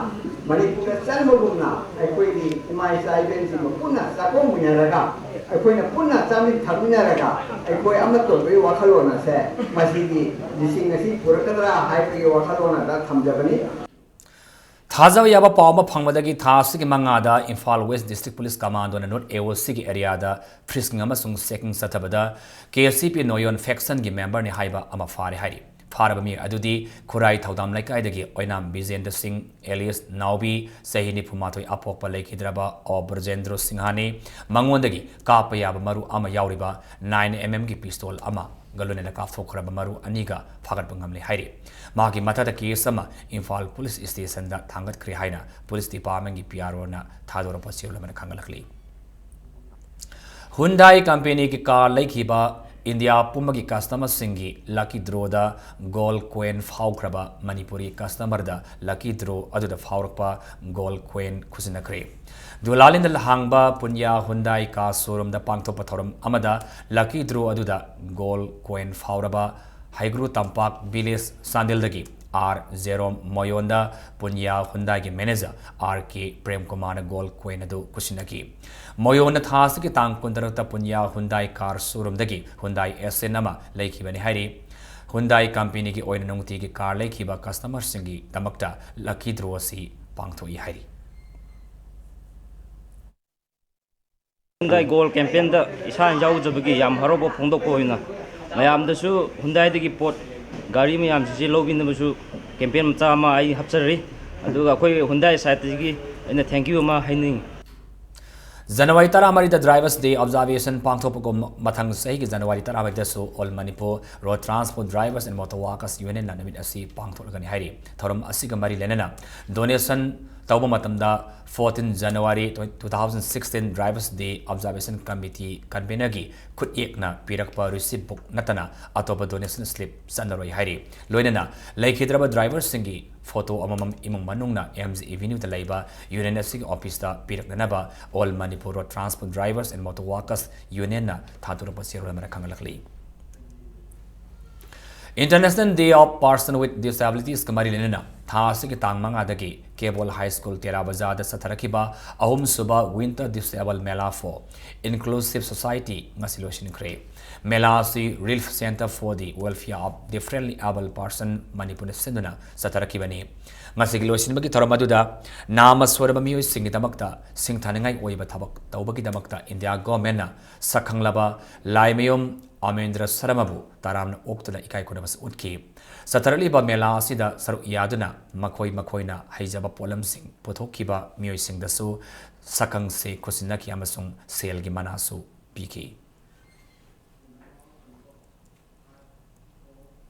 ꯃꯅꯤꯄꯨꯔꯗ ꯆꯠꯅꯕꯒꯨꯝꯅ ꯑꯩꯈꯣꯏꯒꯤ ꯏꯃꯥ ꯏꯆꯥ ꯏꯕꯦꯟꯁꯤꯡꯒ ꯄꯨꯟꯅ ꯆꯥꯛꯀꯧꯃꯤꯟꯅꯔꯒ ꯑꯩꯈꯣꯏꯅ ꯄꯨꯟꯅ ꯆꯥꯃꯤꯟ ꯊꯛꯃꯤꯟꯅꯔꯒ ꯑꯩꯈꯣꯏ ꯑꯃꯠꯇ ꯑꯣꯏꯕꯒꯤ ꯋꯥꯈꯜꯂꯣꯟ ꯑꯁꯦ ꯃꯁꯤꯒꯤ ꯂꯤꯁꯤꯡ ꯑꯁꯤ ꯄꯨꯔꯛꯀꯗ꯭ꯔꯥ ꯍꯥꯏꯕꯒꯤ ꯋꯥꯈꯜꯂꯣꯟ ꯑꯗ ꯊꯝꯖꯕꯅꯤ꯫ ꯊꯥꯖꯕ ꯌꯥꯕ ꯄꯥꯎ ꯑꯃ ꯐꯪꯕꯗꯒꯤ ꯊꯥ ꯑꯁꯤꯒꯤ ꯃꯉꯥꯗ Imphal West District Police Commandꯣꯅ North AOCꯒꯤ areaꯗ friskinging ꯑꯃꯁꯨꯡ checking ꯆꯠꯊꯕꯗ KCP ꯅꯣꯌꯣꯟ factionꯒꯤ memberꯅꯤ ꯍꯥꯏꯕ ꯑꯃ ꯐꯥꯔꯦ ꯍꯥꯏꯔꯤ꯫ ꯐꯥꯔꯕ ꯃꯤꯑꯣꯏ ꯑꯗꯨꯗꯤ ꯈꯨꯔꯥꯏ ꯊꯧꯗꯥꯝ ꯂꯩꯀꯥꯏꯗꯒꯤ ꯑꯣꯏꯅꯥꯝ ꯕꯤꯖꯦꯟꯗ꯭ꯔ ꯁꯤꯡ alias ꯅꯥꯎꯕꯤ, ꯆꯍꯤ ꯅꯤꯐꯨ ꯃꯥꯊꯣꯏ ꯑꯄꯣꯛꯄ ꯂꯩꯈꯤꯗ꯭ꯔꯕ ꯑꯣ ꯕ꯭ꯔꯖꯦꯟꯗ꯭ꯔꯣ ꯁꯤꯡꯍꯥꯅꯤ꯫ ꯃꯉꯣꯟꯗꯒꯤ ꯀꯥꯞꯄ ꯌꯥꯕ ꯃꯔꯨ ꯑꯃ ꯌꯥꯎꯔꯤꯕ nine mmꯒꯤ pistol ꯑꯃꯒ ꯂꯣꯏꯅꯅ ꯀꯥꯞꯊꯣꯛꯈ꯭ꯔꯕ ꯃꯔꯨ ꯑꯅꯤꯒ ꯐꯥꯒꯠꯄ ꯉꯝꯂꯦ ꯍꯥꯏꯔꯤ꯫ ꯃꯍꯥꯛꯀꯤ ꯃꯊꯛꯇ case ꯑꯃ ꯏꯝꯐꯥꯜ Police Stationꯗ ꯊꯥꯡꯒꯠꯈ꯭ꯔꯦ ꯍꯥꯏꯅ Police Departmentꯀꯤ PROꯅ ꯊꯥꯗꯣꯔꯛꯄ ꯆꯦꯔꯣꯜ ꯑꯃꯅ ꯈꯪꯍꯜꯂꯛꯂꯤ꯫ Hyundai companyꯒꯤ car ꯂꯩꯈꯤꯕ ꯏꯟꯗꯤꯌꯥ ꯄꯨꯝꯕꯒꯤ customerꯁꯤꯡꯒꯤ lucky drawꯗ gold coin ꯐꯥꯎꯈ꯭ꯔꯕ Manipuri customerꯗ lucky draw ꯑꯗꯨꯗ ꯐꯥꯎꯔꯛꯄ gold coin ꯈꯨꯖꯤꯟꯅꯈ꯭ꯔꯦ꯫ ꯗꯨꯂꯥꯂꯤꯟꯗ ꯍꯥꯡꯕ ꯄꯨꯟꯌꯥ Hyundai car showroomꯗ ꯄꯥꯡꯊꯣꯛꯄ ꯊꯧꯔꯝ ꯑꯃꯗ lucky draw ꯑꯗꯨꯗ gold coin ꯐꯥꯎꯔꯕ ꯍꯩꯒ꯭ꯔꯨ ꯇꯝꯄꯥꯛ village ꯆꯥꯟꯗꯦꯜꯗꯒꯤ ꯑꯥꯔ ꯖꯦꯔꯣꯝ ꯃꯣꯌꯣꯟꯗ ꯄꯨꯟꯌꯥ ꯍꯨꯟꯗꯥꯏꯒꯤ ꯃꯦꯅꯦꯖꯔ ꯑꯥꯔ ꯀꯦ ꯄ꯭ꯔꯦꯝ ꯀꯨꯃꯥꯔꯅ ꯒꯣꯜ ꯀꯣꯏꯟ ꯑꯗꯨ ꯈꯨꯠꯁꯤꯟꯅꯈꯤ꯫ ꯃꯣꯌꯣꯟꯅ ꯊꯥ ꯑꯁꯤꯒꯤ ꯇꯥꯡ ꯀꯨꯟꯇꯔꯨꯛꯇ ꯄꯨꯟꯌꯥ ꯍꯨꯟꯗꯥꯏ ꯀꯥꯔ ꯁꯣꯔꯨꯝꯗꯒꯤ ꯍꯨꯟꯗꯥꯏ ꯑꯦꯁ ꯑꯦꯟ ꯑꯃ ꯂꯩꯈꯤꯕꯅꯤ ꯍꯥꯏꯔꯤ꯫ ꯍꯨꯟꯗꯥꯏ ꯀꯝꯄꯦꯅꯤꯒꯤ ꯑꯣꯏꯅ ꯅꯨꯡꯇꯤꯒꯤ ꯀꯥꯔ ꯂꯩꯈꯤꯕ ꯀꯁꯇꯃꯔꯁꯤꯡꯒꯤꯗꯃꯛꯇ ꯂꯛꯀꯤ ꯗ꯭ꯔꯣ ꯑꯁꯤ ꯄꯥꯡꯊꯣꯛꯏ ꯍꯥꯏꯔꯤ꯫ ꯍꯨꯟꯗꯥꯏ ꯒꯣꯜ ꯀꯦꯝꯄꯦꯟꯗ ꯏꯁꯥꯅ ꯌꯥꯎꯖꯕꯒꯤ ꯌꯥꯝ ꯍꯔꯥꯎꯕ ꯐꯣꯡꯗꯣꯛꯄ ꯑꯣꯏꯅ ꯃꯌꯥꯝꯗꯁꯨ ꯍꯨꯟꯗꯥꯏꯗꯒꯤ ꯄꯣꯠ ꯒꯥꯔꯤ ꯃꯌꯥꯝꯁꯤꯡꯁꯤ ꯂꯧꯕꯤꯅꯕꯁꯨ ꯀꯦꯝꯄꯦꯟ ꯃꯆꯥ ꯑꯃ ꯑꯩ ꯍꯥꯞꯆꯔꯤ꯫ ꯑꯗꯨꯒ ꯑꯩꯈꯣꯏ ꯍꯨꯟꯗꯥꯏ ꯁꯥꯏꯠꯇꯒꯤ ꯑꯩꯅ thank you ꯑꯃ ꯍꯥꯏꯅꯤꯡꯉꯤ꯫ ꯖꯅꯋꯥꯔꯤ ꯇꯔꯥꯃꯔꯤꯗ Drivers Day observation ꯄꯥꯡꯊꯣꯛꯄꯒꯨꯝ ꯃꯊꯪ ꯆꯍꯤꯒꯤ January ꯇꯔꯥꯃꯔꯤꯗꯁꯨ All Manipur Road Transport Drivers and Motor Workers Unionꯅ ꯅꯨꯃꯤꯠ ꯑꯁꯤ ꯄꯥꯡꯊꯣꯛꯂꯒꯅꯤ ꯍꯥꯏꯔꯤ꯫ ꯊꯧꯔꯝ ꯑꯁꯤꯒ ꯃꯔꯤ ꯂꯩꯅꯅ donation ꯇꯧꯕ ꯃꯇꯝꯗ fourteen January two thousand sixteen Drivers Day Observation Committee convenerꯒꯤ ꯈꯨꯠꯌꯦꯛꯅ ꯄꯤꯔꯛꯄ receipt book ꯅꯠꯇꯅ ꯑꯇꯣꯞꯄ donation slip ꯆꯠꯅꯔꯣꯏ ꯍꯥꯏꯔꯤ꯫ ꯂꯣꯏꯅꯅ ꯂꯩꯈꯤꯗ꯭ꯔꯕ ꯗ꯭ꯔꯥꯏꯚꯔꯁꯤꯡꯒꯤ ꯐꯣꯇꯣ ꯑꯃꯃꯝ ꯏꯃꯨꯡ ꯃꯅꯨꯡꯅ ꯑꯦꯝ ꯖꯤ ꯑꯦꯚꯦꯅ꯭ꯌꯨꯗ ꯂꯩꯕ ꯌꯨꯅꯤꯌꯟ ꯑꯁꯤꯒꯤ ꯑꯣꯐꯤꯁꯇ ꯄꯤꯔꯛꯅꯅꯕ All Manipur Road Transport Drivers and Motor Workers Unionꯅ ꯊꯥꯗꯣꯔꯛꯄ ꯆꯦꯔꯣꯜ ꯑꯃꯅ ꯈꯪꯍꯜꯂꯛꯂꯤ꯫ International Day of Person with Disabilitiesꯀ ꯃꯔꯤ ꯂꯩꯅꯅ ꯊꯥ ꯑꯁꯤꯒꯤ ꯇꯥꯡ ꯃꯉꯥꯗꯒꯤ ꯀꯦꯕꯣꯜ ꯍꯥꯏ ꯁ꯭ꯀꯨꯜ ꯇꯦꯔꯥ ꯕꯖꯥꯔꯗ ꯆꯠꯊꯔꯛꯈꯤꯕ ꯑꯍꯨꯝꯁꯨꯕ Winter Disable Mela for Inclusive Society ꯉꯁꯤ ꯂꯣꯏꯁꯤꯟꯈ꯭ꯔꯦ꯫ ꯃꯦꯂꯥ ꯑꯁꯤ Relief Centre for the Welfare of Differently Abled Person ꯃꯅꯤꯄꯨꯔꯅ ꯁꯤꯟꯗꯨꯅ ꯆꯠꯊꯔꯛꯈꯤꯕꯅꯤ꯫ ꯉꯁꯤꯒꯤ ꯂꯣꯏꯁꯤꯟꯕꯒꯤ ꯊꯧꯔꯝ ꯑꯗꯨꯗ ꯅꯥꯃ ꯁꯣꯏꯔꯕ ꯃꯤꯑꯣꯏꯁꯤꯡꯒꯤꯗꯃꯛꯇ ꯁꯤꯡꯊꯥꯅꯤꯡꯉꯥꯏ ꯑꯣꯏꯕ ꯊꯕꯛ ꯇꯧꯕꯒꯤꯗꯃꯛꯇ ꯏꯟꯗꯤꯌꯥ ꯒꯣꯔꯃꯦꯟꯅ ꯁꯛꯈꯪꯂꯕ ꯂꯥꯏꯃꯌꯨꯝ ꯑꯃꯦꯟꯗ꯭ꯔ ꯁꯔꯃꯕꯨ ꯇꯔꯥꯝꯅ ꯑꯣꯛꯇꯨꯅ ꯏꯀꯥꯏ ꯈꯨꯝꯅꯕꯁꯨ ꯎꯠꯈꯤ꯫ ꯆꯠꯊꯔꯛꯂꯤꯕ ꯃꯦꯂꯥ ꯑꯁꯤꯗ ꯁꯔꯨꯛ ꯌꯥꯗꯨꯅ ꯃꯈꯣꯏ ꯃꯈꯣꯏꯅ ꯍꯩꯖꯕ ꯄꯣꯠꯂꯝꯁꯤꯡ ꯄꯨꯊꯣꯛꯈꯤꯕ ꯃꯤꯑꯣꯏꯁꯤꯡꯗꯁꯨ ꯁꯛꯈꯪꯁꯦ ꯈꯨꯠꯁꯤꯟꯅꯈꯤ ꯑꯃꯁꯨꯡ ꯁꯦꯜꯒꯤ ꯃꯅꯥꯁꯨ ꯄꯤꯈꯤ꯫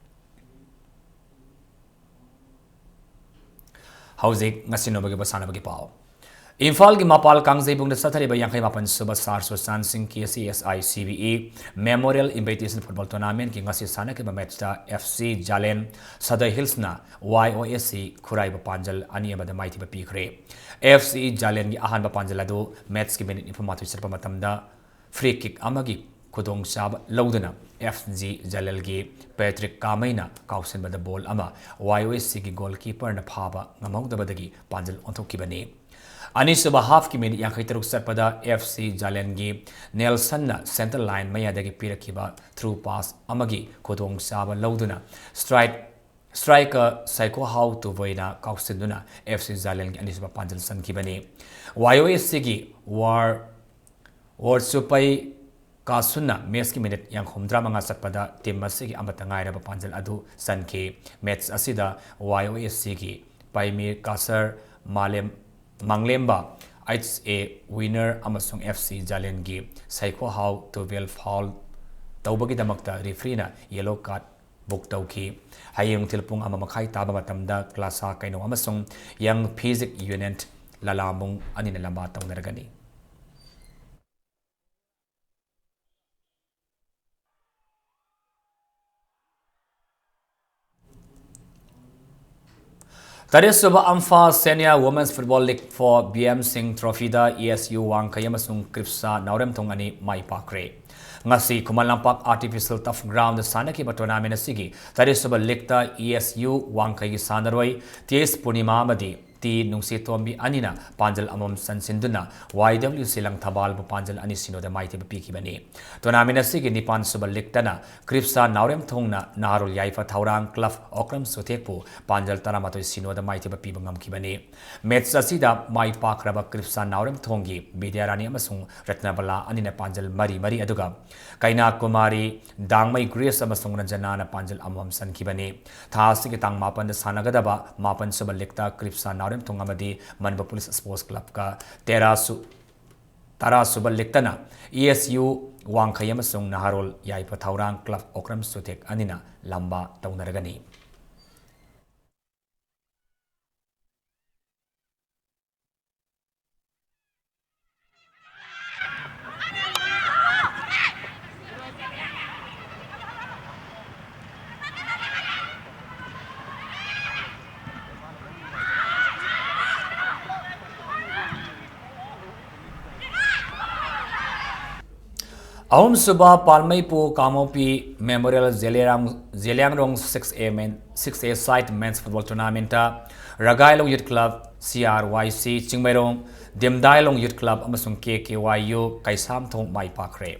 ꯍꯧꯖꯤꯛ ꯉꯁꯤ ꯅꯣꯡꯃꯒꯤ ꯑꯣꯏꯕ ꯁꯥꯟꯅꯕꯒꯤ ꯄꯥꯎ꯫ ꯏꯝꯐꯥꯜꯒꯤ ꯃꯄꯥꯜ ꯀꯥꯡꯖꯩꯕꯨꯡꯗ ꯆꯠꯊꯔꯤꯕ ꯌꯥꯡꯈꯩ ꯃꯥꯄꯟ ꯁꯨꯕ ꯁꯥꯔ ꯁꯨꯁꯥꯟ ꯁꯤꯡ K C S I C B E Memorial Invitation Football Tournamentꯀꯤ ꯉꯁꯤ ꯁꯥꯟꯅꯈꯤꯕ ꯃꯦꯠꯆꯇ ꯑꯦꯐ ꯁꯤ ꯖꯥꯂꯦꯟ ꯁꯗꯔ ꯍꯤꯜꯁꯅ ꯋꯥꯏ ꯑꯣ ꯑꯦꯁ ꯁꯤ ꯈꯨꯔꯥꯏꯕꯨ ꯄꯥꯟꯖꯜ ꯑꯅꯤ ꯑꯃꯗ ꯃꯥꯏꯊꯤꯕ ꯄꯤꯈ꯭ꯔꯦ꯫ ꯑꯦꯐ ꯁꯤ ꯖꯥꯂꯦꯟꯒꯤ ꯑꯍꯥꯟꯕ ꯄꯥꯟꯖꯜ ꯑꯗꯨ ꯃꯦꯠꯆꯀꯤ ꯃꯤꯅꯤꯠ ꯅꯤꯐꯨ ꯃꯥꯊꯣꯏ ꯆꯠꯄ ꯃꯇꯝꯗ free kick ꯑꯃꯒꯤ ꯈꯨꯗꯣꯡꯆꯥꯕ ꯂꯧꯗꯨꯅ ꯑꯦꯐ ꯁꯤ ꯖꯥꯂꯦꯟꯒꯤ ꯄꯦꯇ꯭ꯔꯤꯛ ꯀꯥꯃꯩꯅ ꯀꯥꯎꯁꯤꯟꯕꯗ ꯕꯣꯜ ꯑꯃ ꯋꯥꯏ ꯑꯣ ꯑꯦꯁ ꯁꯤꯒꯤ ꯒꯣꯜꯀꯤꯄꯔꯅ ꯐꯥꯕ ꯉꯝꯍꯧꯗꯕꯗꯒꯤ ꯄꯥꯟꯖꯜ ꯑꯣꯟꯊꯣꯛꯈꯤꯕꯅꯤ꯫ ꯑꯅꯤꯁꯨꯕ ꯍꯥꯐꯀꯤ ꯃꯤꯅꯤꯠ ꯌꯥꯡꯈꯩ ꯇꯔꯨꯛ ꯆꯠꯄꯗ ꯑꯦꯐ ꯁꯤ ꯖꯥꯂꯦꯟꯒꯤ ꯅꯦꯜꯁꯟꯅ ꯁꯦꯟꯇꯔ ꯂꯥꯏꯟ ꯃꯌꯥꯗꯒꯤ ꯄꯤꯔꯛꯈꯤꯕ ꯊ꯭ꯔꯨ ꯄꯥꯁ ꯑꯃꯒꯤ ꯈꯨꯗꯣꯡꯆꯥꯕ ꯂꯧꯗꯨꯅ ꯁ꯭ꯇ꯭ꯔꯥꯏꯛ ꯁ꯭ꯇ꯭ꯔꯥꯏꯀꯔ ꯁꯥꯏꯀꯣꯍꯥꯎ ꯇꯨꯕꯣꯏꯅ ꯀꯥꯎꯁꯤꯟꯗꯨꯅ ꯑꯦꯐ ꯁꯤ ꯖꯥꯂꯦꯟꯒꯤ ꯑꯅꯤꯁꯨꯕ ꯄꯥꯟꯖꯜ ꯆꯟꯈꯤꯕꯅꯤ꯫ ꯋꯥꯏ ꯑꯣ ꯑꯦꯁ ꯁꯤꯒꯤ ꯋꯥꯔ ꯋꯥꯔꯆꯨꯄꯩ ꯀꯥꯁꯨꯟꯅ ꯃꯦꯠꯁꯀꯤ ꯃꯤꯅꯤꯠ ꯌꯥꯡꯈꯩ ꯍꯨꯝꯐꯨꯇꯔꯥ ꯃꯉꯥ ꯆꯠꯄꯗ ꯇꯤꯝ ꯑꯁꯤꯒꯤ ꯑꯃꯠꯇ ꯉꯥꯏꯔꯕ ꯄꯥꯟꯖꯜ ꯑꯗꯨ ꯆꯟꯈꯤ꯫ ꯃꯦꯠꯁ ꯑꯁꯤꯗ ꯋꯥꯏ ꯑꯣ ꯑꯦꯁ ꯁꯤꯒꯤ ꯄꯥꯏꯃꯤꯔ ꯀꯥꯁꯔ ꯃꯥꯂꯦꯝ ꯃꯥꯡꯂꯦꯝꯕ ꯑꯩꯆ ꯑꯦ ꯋꯤꯅꯔ ꯑꯃꯁꯨꯡ ꯑꯦꯐ ꯁꯤ ꯖꯥꯂꯦꯟꯒꯤ ꯁꯥꯏꯀꯣꯍꯥꯎ ꯇꯨꯕꯦꯜ ꯐꯥꯎꯜ ꯇꯧꯕꯒꯤꯗꯃꯛꯇ ꯔꯤꯐ꯭ꯔꯤꯅ ꯌꯦꯂꯣ ꯀꯥꯔꯗ ꯕꯨꯛ ꯇꯧꯈꯤ꯫ ꯍꯌꯦꯡ ꯅꯨꯡꯊꯤꯜ ꯄꯨꯡ ꯑꯃ ꯃꯈꯥꯏ ꯇꯥꯕ ꯃꯇꯝꯗ ꯀ꯭ꯂꯥꯁꯥ ꯀꯩꯅꯧ ꯑꯃꯁꯨꯡ ꯌꯪ ꯐꯤꯖꯤꯛ ꯌꯨꯅꯤꯌꯟ ꯂꯂꯥꯃꯨꯡ ꯑꯅꯤꯅ ꯂꯝꯕꯥ ꯇꯧꯅꯔꯒꯅꯤ꯫ ꯇꯔꯦꯠꯁꯨꯕ ꯑꯝꯐꯥ senior women's football league for B M Singh ꯇ꯭ꯔꯣꯐꯤꯗ ꯏ ꯑꯦꯁ ꯌꯨ ꯋꯥꯡꯈꯩ ꯑꯃꯁꯨꯡ ꯀ꯭ꯔꯤꯞꯁꯥ ꯅꯥꯎꯔꯦꯝꯊꯣꯡ ꯑꯅꯤ ꯃꯥꯏ ꯄꯥꯛꯈ꯭ꯔꯦ꯫ ꯉꯁꯤ ꯈꯨꯃꯟ ꯂꯝꯄꯥꯛ ꯑꯥꯔꯇꯤꯐꯤꯁꯤꯌꯦꯜ ꯇꯐ ꯒ꯭ꯔꯥꯎꯟꯗ ꯁꯥꯟꯅꯈꯤꯕ ꯇꯣꯔꯅꯥꯃꯦꯟ ꯑꯁꯤꯒꯤ ꯇꯔꯦꯠꯁꯨꯕ ꯂꯤꯒꯇ ꯏ ꯑꯦꯁ ꯌꯨ ꯋꯥꯡꯈꯩꯒꯤ ꯁꯥꯟꯅꯔꯣꯏ ꯇꯤ ꯑꯦꯁ ꯄꯨꯔꯅꯤꯃꯥ ꯑꯃꯗꯤ ꯇꯤ ꯅꯨꯡꯁꯤꯇꯣꯝꯕꯤ ꯑꯅꯤꯅ ꯄꯥꯟꯖꯜ ꯑꯃꯃꯝ ꯆꯟꯁꯤꯟꯗꯨꯅ ꯋꯥꯏ ꯗꯕ꯭ꯂꯤꯎ ꯁꯤ ꯂꯪꯊꯕꯥꯜꯕꯨ ꯄꯥꯟꯖꯜ ꯑꯅꯤ ꯁꯤꯅꯣꯗ ꯃꯥꯏꯊꯤꯕ ꯄꯤꯈꯤꯕꯅꯤ꯫ ꯇꯣꯔꯅꯥꯃꯦꯟ ꯑꯁꯤꯒꯤ ꯅꯤꯄꯥꯟ ꯁꯨꯕ ꯂꯤꯒꯇꯅ ꯀ꯭ꯔꯤꯞꯁꯥ ꯅꯥꯎꯔꯦꯝꯊꯣꯡꯅ ꯅꯍꯥꯔꯣꯜ ꯌꯥꯏꯐ ꯊꯧꯔꯥꯡ ꯀ꯭ꯂꯕ ꯑꯣꯀ꯭ꯔꯝ ꯁꯨꯊꯦꯛꯄꯨ ꯄꯥꯟꯖꯜ ꯇꯔꯥꯃꯥꯊꯣꯏ ꯁꯤꯅꯣꯗ ꯃꯥꯏꯊꯤꯕ ꯄꯤꯕ ꯉꯝꯈꯤꯕꯅꯤ꯫ ꯃꯦꯠꯆ ꯑꯁꯤꯗ ꯃꯥꯏ ꯄꯥꯛꯈ꯭ꯔꯕ ꯀ꯭ꯔꯤꯞꯁꯥ ꯅꯥꯎꯔꯦꯝꯊꯣꯡꯒꯤ ꯕꯤꯗ꯭ꯌꯥꯔꯥꯅꯤ ꯑꯃꯁꯨꯡ ꯔꯠꯅꯕꯂꯥ ꯑꯅꯤꯅ ꯄꯥꯟꯖꯜ ꯃꯔꯤ ꯃꯔꯤ, ꯑꯗꯨꯒ ꯀꯩꯅꯥꯀꯨꯃꯥꯔꯤ, ꯗꯥꯡꯃꯩ ꯒ꯭ꯔꯦꯁ ꯑꯃꯁꯨꯡ ꯔꯟꯖꯅꯥꯅ ꯄꯥꯟꯖꯜ ꯑꯃꯃꯝ ꯆꯟꯈꯤꯕꯅꯤ꯫ ꯊꯥ ꯑꯁꯤꯒꯤ ꯇꯥꯡ ꯃꯥꯄꯟꯗ ꯁꯥꯟꯅꯒꯗꯕ ꯃꯥꯄꯟ ꯁꯨꯕ ꯂꯤꯒꯇ ꯀ꯭ꯔꯤꯞꯁꯥ ꯅꯥꯎꯔꯦꯝꯊꯣꯡ ꯑꯃꯗꯤ ꯃꯅꯤꯄꯨꯔ ꯄꯨꯂꯤꯁ ꯁ꯭ꯄꯣꯔꯠꯁ ꯀ꯭ꯂꯕꯀ ꯇꯦꯔꯥ ꯁꯨ-, ꯇꯔꯥ ꯁꯨꯕ ꯂꯤꯒꯇꯅ ꯏ ꯑꯦꯁ ꯌꯨ ꯋꯥꯡꯈꯩ ꯑꯃꯁꯨꯡ ꯅꯍꯥꯔꯣꯜ ꯌꯥꯏꯐ ꯊꯧꯔꯥꯡ ꯀ꯭ꯂꯕ ꯑꯣꯀ꯭ꯔꯝ ꯁꯨꯊꯦꯛ ꯑꯅꯤꯅ ꯂꯝꯕꯥ ꯇꯧꯅꯔꯒꯅꯤ꯫ ꯑꯍꯨꯝꯁꯨꯕ ꯄꯥꯜꯃꯩꯄꯨ ꯀꯥꯡꯃꯣꯄꯤ Memorial Zeliang-, Zeliangrong six A men, six A side men's football tournament ꯇ ꯔꯒꯥꯏꯂꯣꯡ Youth Club, C R Y C Chingmeirong, ꯗꯤꯝꯗꯥꯏꯂꯣꯡ Youth Club ꯑꯃꯁꯨꯡ K K Y U Keishamthong ꯃꯥꯏ ꯄꯥꯛꯈ꯭ꯔꯦ꯫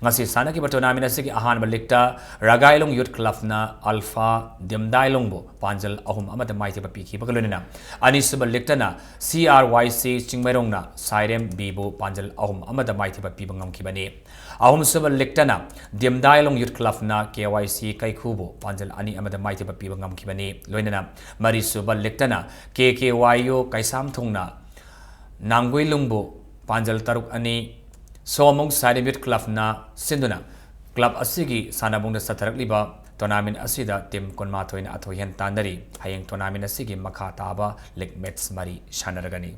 ꯉꯁꯤ ꯁꯥꯟꯅꯈꯤꯕ tournament ꯑꯁꯤꯒꯤ ꯑꯍꯥꯟꯕ league ꯇ ꯔꯒꯥꯏꯂꯣꯡ Youth Club ꯅ Alpha, ꯗꯤꯝꯗꯥꯏꯂꯣꯡꯕꯨ ꯄꯥꯟꯖꯜ ꯑꯍꯨꯝ ꯑꯃꯗ ꯃꯥꯏꯊꯤꯕ ꯄꯤꯈꯤꯕꯒ ꯂꯣꯏꯅꯅ ꯑꯅꯤꯁꯨꯕ league ꯇꯅ C R Y C ꯆꯤꯡꯃꯩꯔꯣꯡꯅ ꯁꯥꯏꯔꯦꯝ B ꯕꯨ ꯄꯥꯟꯖꯜ ꯑꯍꯨꯝ ꯑꯃꯗ ꯃꯥꯏꯊꯤꯕ ꯄꯤꯕ ꯉꯝꯈꯤꯕꯅꯤ꯫ ꯑꯍꯨꯝꯁꯨꯕ league ꯇꯅ ꯗꯤꯝꯗꯥꯏꯂꯣꯡ Youth Club ꯅ K Y C ꯀꯩꯈꯨꯕꯨ ꯄꯥꯟꯖꯜ ꯑꯅꯤ ꯑꯃꯗ ꯃꯥꯏꯊꯤꯕ ꯄꯤꯕ ꯉꯝꯈꯤꯕꯅꯤ꯫ ꯂꯣꯏꯅꯅ ꯃꯔꯤꯁꯨꯕ league ꯇꯅ K K Y U ꯀꯩꯁꯥꯝꯊꯣꯡꯅ ꯅꯥꯡꯒꯨꯏꯂꯨꯡꯕꯨ ꯄꯥꯟꯖꯜ ꯇꯔꯨꯛ ꯑꯅꯤ, ꯁꯣꯃꯣꯡ ꯁꯥꯏꯔꯦꯝ Youth Club ꯅ ꯁꯤꯟꯗꯨꯅ club ꯑꯁꯤꯒꯤ ꯁꯥꯟꯅꯕꯨꯡꯗ ꯆꯠꯊꯔꯛꯂꯤꯕ tournament ꯑꯁꯤꯗ team ꯀꯨꯟꯃꯥꯊꯣꯏꯅ ꯑꯊꯣꯏ ꯑꯍꯦꯟ ꯇꯥꯟꯅꯔꯤ꯫ ꯍꯌꯦꯡ tournament ꯑꯁꯤꯒꯤ ꯃꯈꯥ ꯇꯥꯕ league match ꯃꯔꯤ ꯁꯥꯟꯅꯔꯒꯅꯤ꯫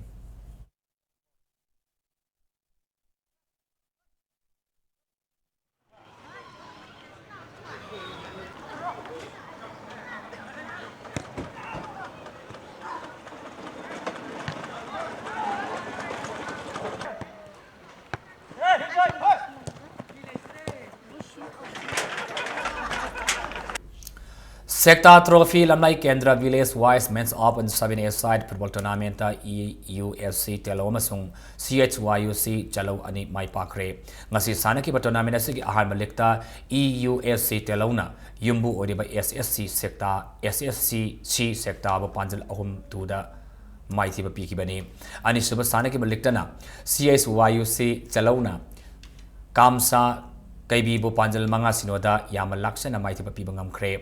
ꯁꯦꯛꯇꯥ Trophy ꯂꯝꯂꯥꯏ ꯀꯦꯟꯗ꯭ꯔ Village Wise Men's Open seven A side football tournament ꯇ E U S C ꯇꯦꯂꯧ ꯑꯃꯁꯨꯡ C H Y U C Chalou ꯑꯅꯤ ꯃꯥꯏ ꯄꯥꯛꯈ꯭ꯔꯦ꯫ ꯉꯁꯤ ꯁꯥꯟꯅꯈꯤꯕ tournament ꯑꯁꯤꯒꯤ ꯑꯍꯥꯟꯕ league ꯇ E U S C ꯇꯦꯂꯧꯅ ꯌꯨꯝꯕꯨ ꯑꯣꯏꯔꯤꯕ S S C ꯁꯦꯛꯇꯥ, S S C C ꯁꯦꯛꯇꯥꯕꯨ ꯄꯥꯟꯖꯜ ꯑꯍꯨꯝ two ꯗ ꯃꯥꯏꯊꯤꯕ ꯄꯤꯈꯤꯕꯅꯤ꯫ ꯑꯅꯤꯁꯨꯕ ꯁꯥꯟꯅꯈꯤꯕ league ꯇꯅ C H Y U C ꯆꯂꯧꯅ ꯀꯥꯝꯁꯥ ꯀꯩꯕꯤꯕꯨ ꯄꯥꯟꯖꯜ ꯃꯉꯥ ꯁꯤꯅꯣꯗ ꯌꯥꯝꯅ ꯂꯥꯛꯆꯅ ꯃꯥꯏꯊꯤꯕ ꯄꯤꯕ ꯉꯝꯈ꯭ꯔꯦ꯫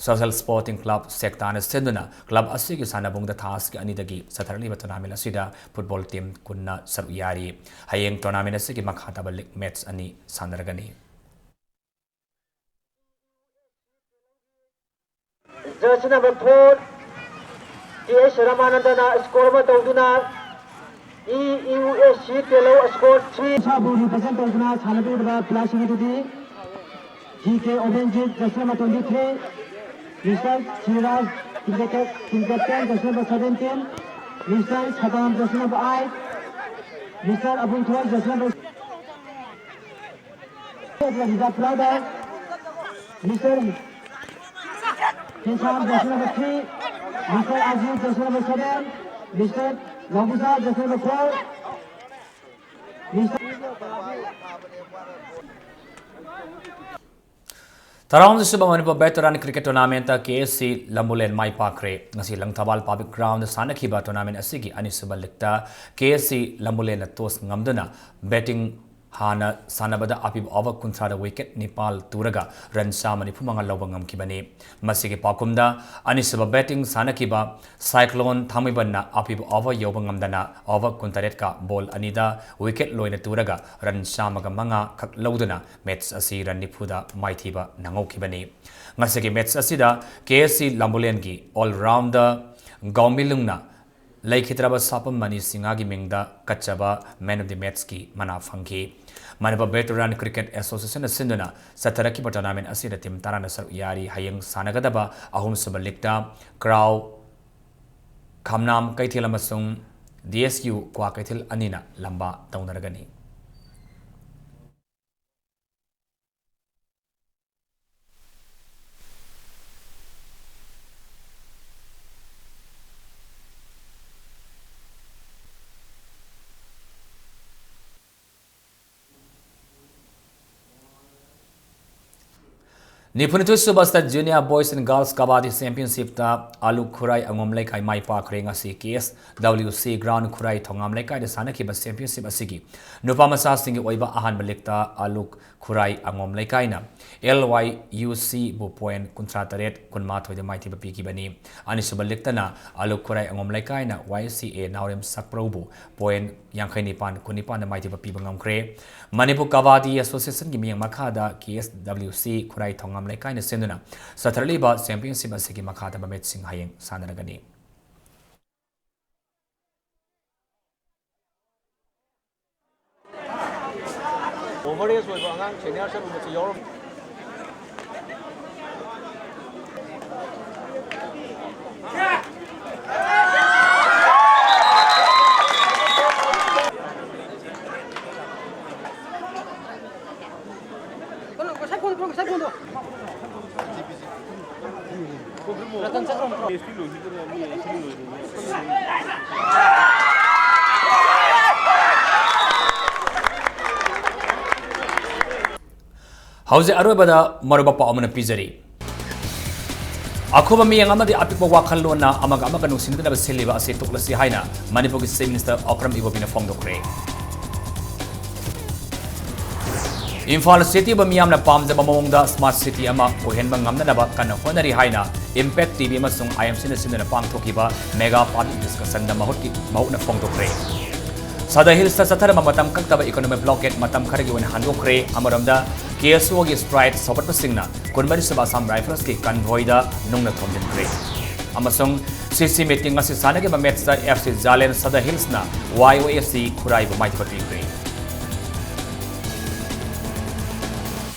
Social Sporting Club ꯁꯦꯛꯇꯥꯅ ꯁꯤꯟꯗꯨꯅ club ꯑꯁꯤꯒꯤ ꯁꯥꯟꯅꯕꯨꯡꯗ ꯊꯥ ꯑꯁꯤꯒꯤ ꯑꯅꯤꯗꯒꯤ ꯆꯠꯊꯔꯛꯂꯤꯕ tournament ꯑꯁꯤꯗ football team ꯀꯨꯟꯅ ꯁꯔꯨꯛ ꯌꯥꯔꯤ꯫ ꯍꯌꯦꯡ tournament ꯑꯁꯤꯒꯤ ꯃꯈꯥ ꯇꯥꯕ league match ꯑꯅꯤ ꯁꯥꯟꯅꯔꯒꯅꯤ꯫ Jersey number four, T H ꯔꯃꯥꯅꯟꯗꯅ score ꯑꯃ ꯇꯧꯗꯨꯅ E U S C ꯇꯦꯂꯧ score three꯫ ꯏꯁꯥꯕꯨ represent ꯇꯧꯗꯨꯅ ꯁꯥꯟꯅꯕꯤꯔꯤꯕ playerꯁꯤꯡ ꯑꯗꯨꯗꯤ G K ꯑꯣꯕꯦꯟꯖꯤꯠ, jersey number twenty-three, Mister Siraj, team captain, jersey number seventeen, Mister ꯁꯗꯥꯝ, jersey number eight, Mister ꯑꯕꯨꯡꯊꯣꯏ, jersey number Mister Keshav, jersey number three, Mister Ajit, jersey number seven, Mister Nobisa, jersey number four, Mister ꯇꯔꯥꯍꯨꯝꯗꯣꯏ ꯁꯨꯕ Manipur ꯕꯦꯇꯔꯥꯟ cricket ꯇꯣꯔꯅꯥꯃꯦꯟꯠꯇ ꯀꯦ S C ꯂꯝꯕꯨꯂꯦꯟ ꯃꯥꯏ ꯄꯥꯛꯈ꯭ꯔꯦ꯫ ꯉꯁꯤ Langthabal public ground ꯁꯥꯟꯅꯈꯤꯕ tournament ꯑꯁꯤꯒꯤ ꯑꯅꯤꯁꯨꯕ ꯂꯤꯛꯇ ꯀꯦ S C ꯂꯝꯕꯨꯂꯦꯟꯅ toss ꯉꯝꯗꯨꯅ betting ꯍꯥꯟꯅ ꯁꯥꯟꯅꯕꯗ ꯑꯄꯤꯕ over ꯀꯨꯟꯊ꯭ꯔꯥꯗ wicket ꯅꯤꯄꯥꯜ ꯇꯨꯔꯒ ꯔꯟ ꯆꯥꯝꯃ ꯅꯤꯐꯨ ꯃꯉꯥ ꯂꯧꯕ ꯉꯝꯈꯤꯕꯅꯤ꯫ ꯃꯁꯤꯒꯤ ꯄꯥꯎꯈꯨꯝꯗ ꯑꯅꯤꯁꯨꯕ ꯕꯦꯇꯤꯡ ꯁꯥꯟꯅꯈꯤꯕ ꯁꯥꯏꯀ꯭ꯂꯣꯟ ꯊꯥꯡꯃꯩꯕꯟꯅ ꯑꯄꯤꯕ ꯑꯣꯚꯔ ꯌꯧꯕ ꯉꯝꯗꯅ ꯑꯣꯚꯔ ꯀꯨꯟꯇꯔꯦꯠꯀ ꯕꯣꯜ ꯑꯅꯤꯗ ꯋꯤꯀꯦꯠ ꯂꯣꯏꯅ ꯇꯨꯔꯒ ꯔꯟ ꯆꯥꯝꯃꯒ ꯃꯉꯥ ꯈꯛ ꯂꯧꯗꯨꯅ ꯃꯦꯠꯆ ꯑꯁꯤ ꯔꯟ ꯅꯤꯐꯨꯗ ꯃꯥꯏꯊꯤꯕ ꯅꯪꯍꯧꯈꯤꯕꯅꯤ꯫ ꯉꯁꯤꯒꯤ ꯃꯦꯠꯆ ꯑꯁꯤꯗ ꯀꯦ ꯑꯦꯁ ꯁꯤ ꯂꯝꯕꯨꯂꯦꯟꯒꯤ ꯑꯣꯜ ꯔꯥꯎꯟꯗꯔ ꯒꯥꯎꯃꯤꯂꯨꯡꯅ ꯂꯩꯈꯤꯗ꯭ꯔꯕ ꯁꯥꯄꯝ ꯃꯅꯤ ꯁꯤꯡꯍꯒꯤ ꯃꯤꯡꯗ ꯀꯠꯆꯕ ꯃꯦꯟ ꯑꯣꯐ ꯗꯤ ꯃꯦꯠꯆꯀꯤ ꯃꯅꯥ ꯐꯪꯈꯤ꯫ ꯃꯅꯤꯄꯨꯔ ꯕꯦꯇꯔꯥꯟ ꯀ꯭ꯔꯤꯀꯦꯠ ꯑꯦꯁꯣꯁꯤꯌꯦꯁꯟꯅ ꯁꯤꯟꯗꯨꯅ ꯆꯠꯊꯔꯛꯈꯤꯕ ꯇꯣꯔꯅꯥꯃꯦꯟ ꯑꯁꯤꯗ ꯇꯤꯝ ꯇꯔꯥꯅ ꯁꯔꯨꯛ ꯌꯥꯔꯤ꯫ ꯍꯌꯦꯡ ꯁꯥꯟꯅꯒꯗꯕ ꯑꯍꯨꯝꯁꯨꯕ ꯂꯤꯛꯇ ꯀ꯭ꯔꯥꯎ, ꯈꯝꯅꯥꯝ ꯀꯩꯊꯦꯜ ꯑꯃꯁꯨꯡ ꯗꯤ ꯑꯦꯁ ꯌꯨ ꯀ꯭ꯋꯥꯀꯩꯊꯦꯜ ꯑꯅꯤꯅ ꯂꯝꯕꯥ ꯇꯧꯅꯔꯒꯅꯤ꯫ ꯅꯤꯐꯨꯅꯤꯊꯣꯏ ꯁꯨꯕ State Junior Boys and Girls Kabaddi Championshipꯇ ꯑꯂꯨꯛ ꯈꯨꯔꯥꯏ ꯑꯉꯣꯝ ꯂꯩꯀꯥꯏ ꯃꯥꯏ ꯄꯥꯛꯈ꯭ꯔꯦ꯫ ꯉꯁꯤ ꯀꯦ ꯑꯦꯁ ꯗꯕ꯭ꯂꯤꯎ ꯁꯤ ꯒ꯭ꯔꯥꯎꯟ ꯈꯨꯔꯥꯏ ꯊꯣꯉꯥꯝ ꯂꯩꯀꯥꯏꯗ ꯁꯥꯟꯅꯈꯤꯕ ꯆꯦꯝꯄꯤꯌꯟꯁꯤꯞ ꯑꯁꯤꯒꯤ ꯅꯨꯄꯥ ꯃꯆꯥꯁꯤꯡꯒꯤ ꯑꯣꯏꯕ ꯑꯍꯥꯟꯕ ꯂꯤꯛꯇ ꯑꯂꯨꯛ ꯈꯨꯔꯥꯏ ꯑꯉꯣꯝ ꯂꯩꯀꯥꯏꯅ ꯑꯦꯜ ꯋꯥꯏ ꯌꯨ ꯁꯤꯕꯨ ꯄꯣꯏꯟꯠ ꯀꯨꯟꯊ꯭ꯔꯥ ꯇꯔꯦꯠ, ꯀꯨꯟꯃꯥꯊꯣꯏꯗ ꯃꯥꯏꯊꯤꯕ ꯄꯤꯈꯤꯕꯅꯤ꯫ ꯑꯅꯤꯁꯨꯕ ꯂꯤꯛꯇꯅ ꯑꯂꯨꯛ ꯈꯨꯔꯥꯏ ꯑꯉꯣꯝ ꯂꯩꯀꯥꯏꯅ ꯋꯥꯏ ꯁꯤ ꯑꯦ ꯅꯥꯎꯔꯦꯝ ꯁꯛꯄ꯭ꯔꯧꯕꯨ ꯄꯣꯏꯟꯠ ꯌꯥꯡꯈꯩ ꯅꯤꯄꯥꯟ, ꯀꯨꯟꯅꯤꯄꯥꯟꯗ ꯃꯥꯏꯊꯤꯕ ꯄꯤꯕ ꯉꯝꯈ꯭ꯔꯦ꯫ ꯃꯅꯤꯄꯨꯔ ꯀꯕꯥꯗꯤ ꯑꯦꯁꯣꯁꯤꯌꯦꯁꯟꯒꯤ ꯃꯤꯠꯌꯦꯡ ꯃꯈꯥꯗ ꯀꯦ ꯑꯦꯁ ꯗꯕ꯭ꯂꯤꯎ ꯁꯤ ꯈꯨꯔꯥꯏ ꯊꯣꯉꯥꯝ ꯂꯩꯀꯥꯏꯅ ꯁꯤꯟꯗꯨꯅ ꯆꯠꯊꯔꯛꯂꯤꯕ ꯆꯦꯝꯄꯤꯌꯟꯁꯤꯞ ꯑꯁꯤꯒꯤ ꯃꯈꯥ ꯇꯥꯕ ꯃꯦꯠꯁꯁꯤꯡ ꯍꯌꯦꯡ ꯁꯥꯟꯅꯔꯒꯅꯤ꯫ ꯑꯣꯚꯔ ꯑꯦꯖ ꯑꯣꯏꯕ ꯑꯉꯥꯡ ꯁꯦꯅꯤꯌꯔ ꯆꯠꯂꯨꯕꯁꯨ ꯌꯥꯎꯔꯝꯃꯤ꯫ ꯍꯧꯖꯤꯛ ꯑꯔꯣꯏꯕꯗ ꯃꯔꯨꯑꯣꯏꯕ ꯄꯥꯎ ꯑꯃꯅ ꯄꯤꯖꯔꯤ꯫ ꯑꯈꯨꯕ ꯃꯤꯠꯌꯦꯡ ꯑꯃꯗꯤ ꯑꯄꯤꯛꯄ ꯋꯥꯈꯜꯂꯣꯟꯅ ꯑꯃꯒ ꯑꯃꯒ ꯅꯨꯡꯁꯤꯅꯗꯅꯕ ꯁꯤꯜꯂꯤꯕ ꯑꯁꯤ ꯇꯣꯛꯂꯁꯤ ꯍꯥꯏꯅ ꯃꯅꯤꯄꯨꯔꯒꯤ Chief Minister ꯑꯣꯀ꯭ꯔꯝ ꯏꯕꯣꯕꯤꯅ ꯐꯣꯡꯗꯣꯛꯈ꯭ꯔꯦ꯫ ꯏꯝꯐꯥꯜ ꯁꯤꯇꯤꯕꯨ ꯃꯤꯌꯥꯝꯅ ꯄꯥꯝꯖꯕ ꯃꯑꯣꯡꯗ smart city ꯑꯃ ꯑꯣꯏꯍꯟꯕ ꯉꯝꯅꯅꯕ ꯀꯟꯅ ꯍꯣꯠꯅꯔꯤ ꯍꯥꯏꯅ Impact TV ꯑꯃꯁꯨꯡ IMCꯅ ꯁꯤꯟꯗꯨꯅ ꯄꯥꯡꯊꯣꯛꯈꯤꯕ mega public discussionꯗ ꯃꯍꯨꯠꯀꯤ, ꯃꯍꯨꯠꯅ ꯐꯣꯡꯗꯣꯛꯈ꯭ꯔꯦ꯫ ꯁꯗ ꯍꯤꯜꯁꯇ ꯆꯠꯊꯔꯝꯕ ꯃꯇꯝ ꯀꯛꯇꯕ economic blockade ꯃꯇꯝ ꯈꯔꯒꯤ ꯑꯣꯏꯅ ꯍꯟꯗꯣꯛꯈ꯭ꯔꯦ꯫ ꯑꯃꯔꯣꯝꯗ, KSOꯒꯤ strike ꯁꯧꯒꯠꯄꯁꯤꯡꯅ ꯀꯨꯟꯃꯔꯤ ꯁꯨꯕ Assam Riflesꯀꯤ convoyꯗ ꯅꯨꯡꯅ ꯊꯣꯝꯖꯤꯟꯈ꯭ꯔꯦ꯫ ꯑꯃꯁꯨꯡ CC meeting ꯑꯁꯤ ꯁꯥꯟꯅꯈꯤꯕ matchꯇ FC Zalen Sadar Hillsꯅ YOAC ꯈꯨꯔꯥꯏꯕꯨ ꯃꯥꯏꯊꯤꯕ ꯄꯤꯈ꯭ꯔꯦ꯫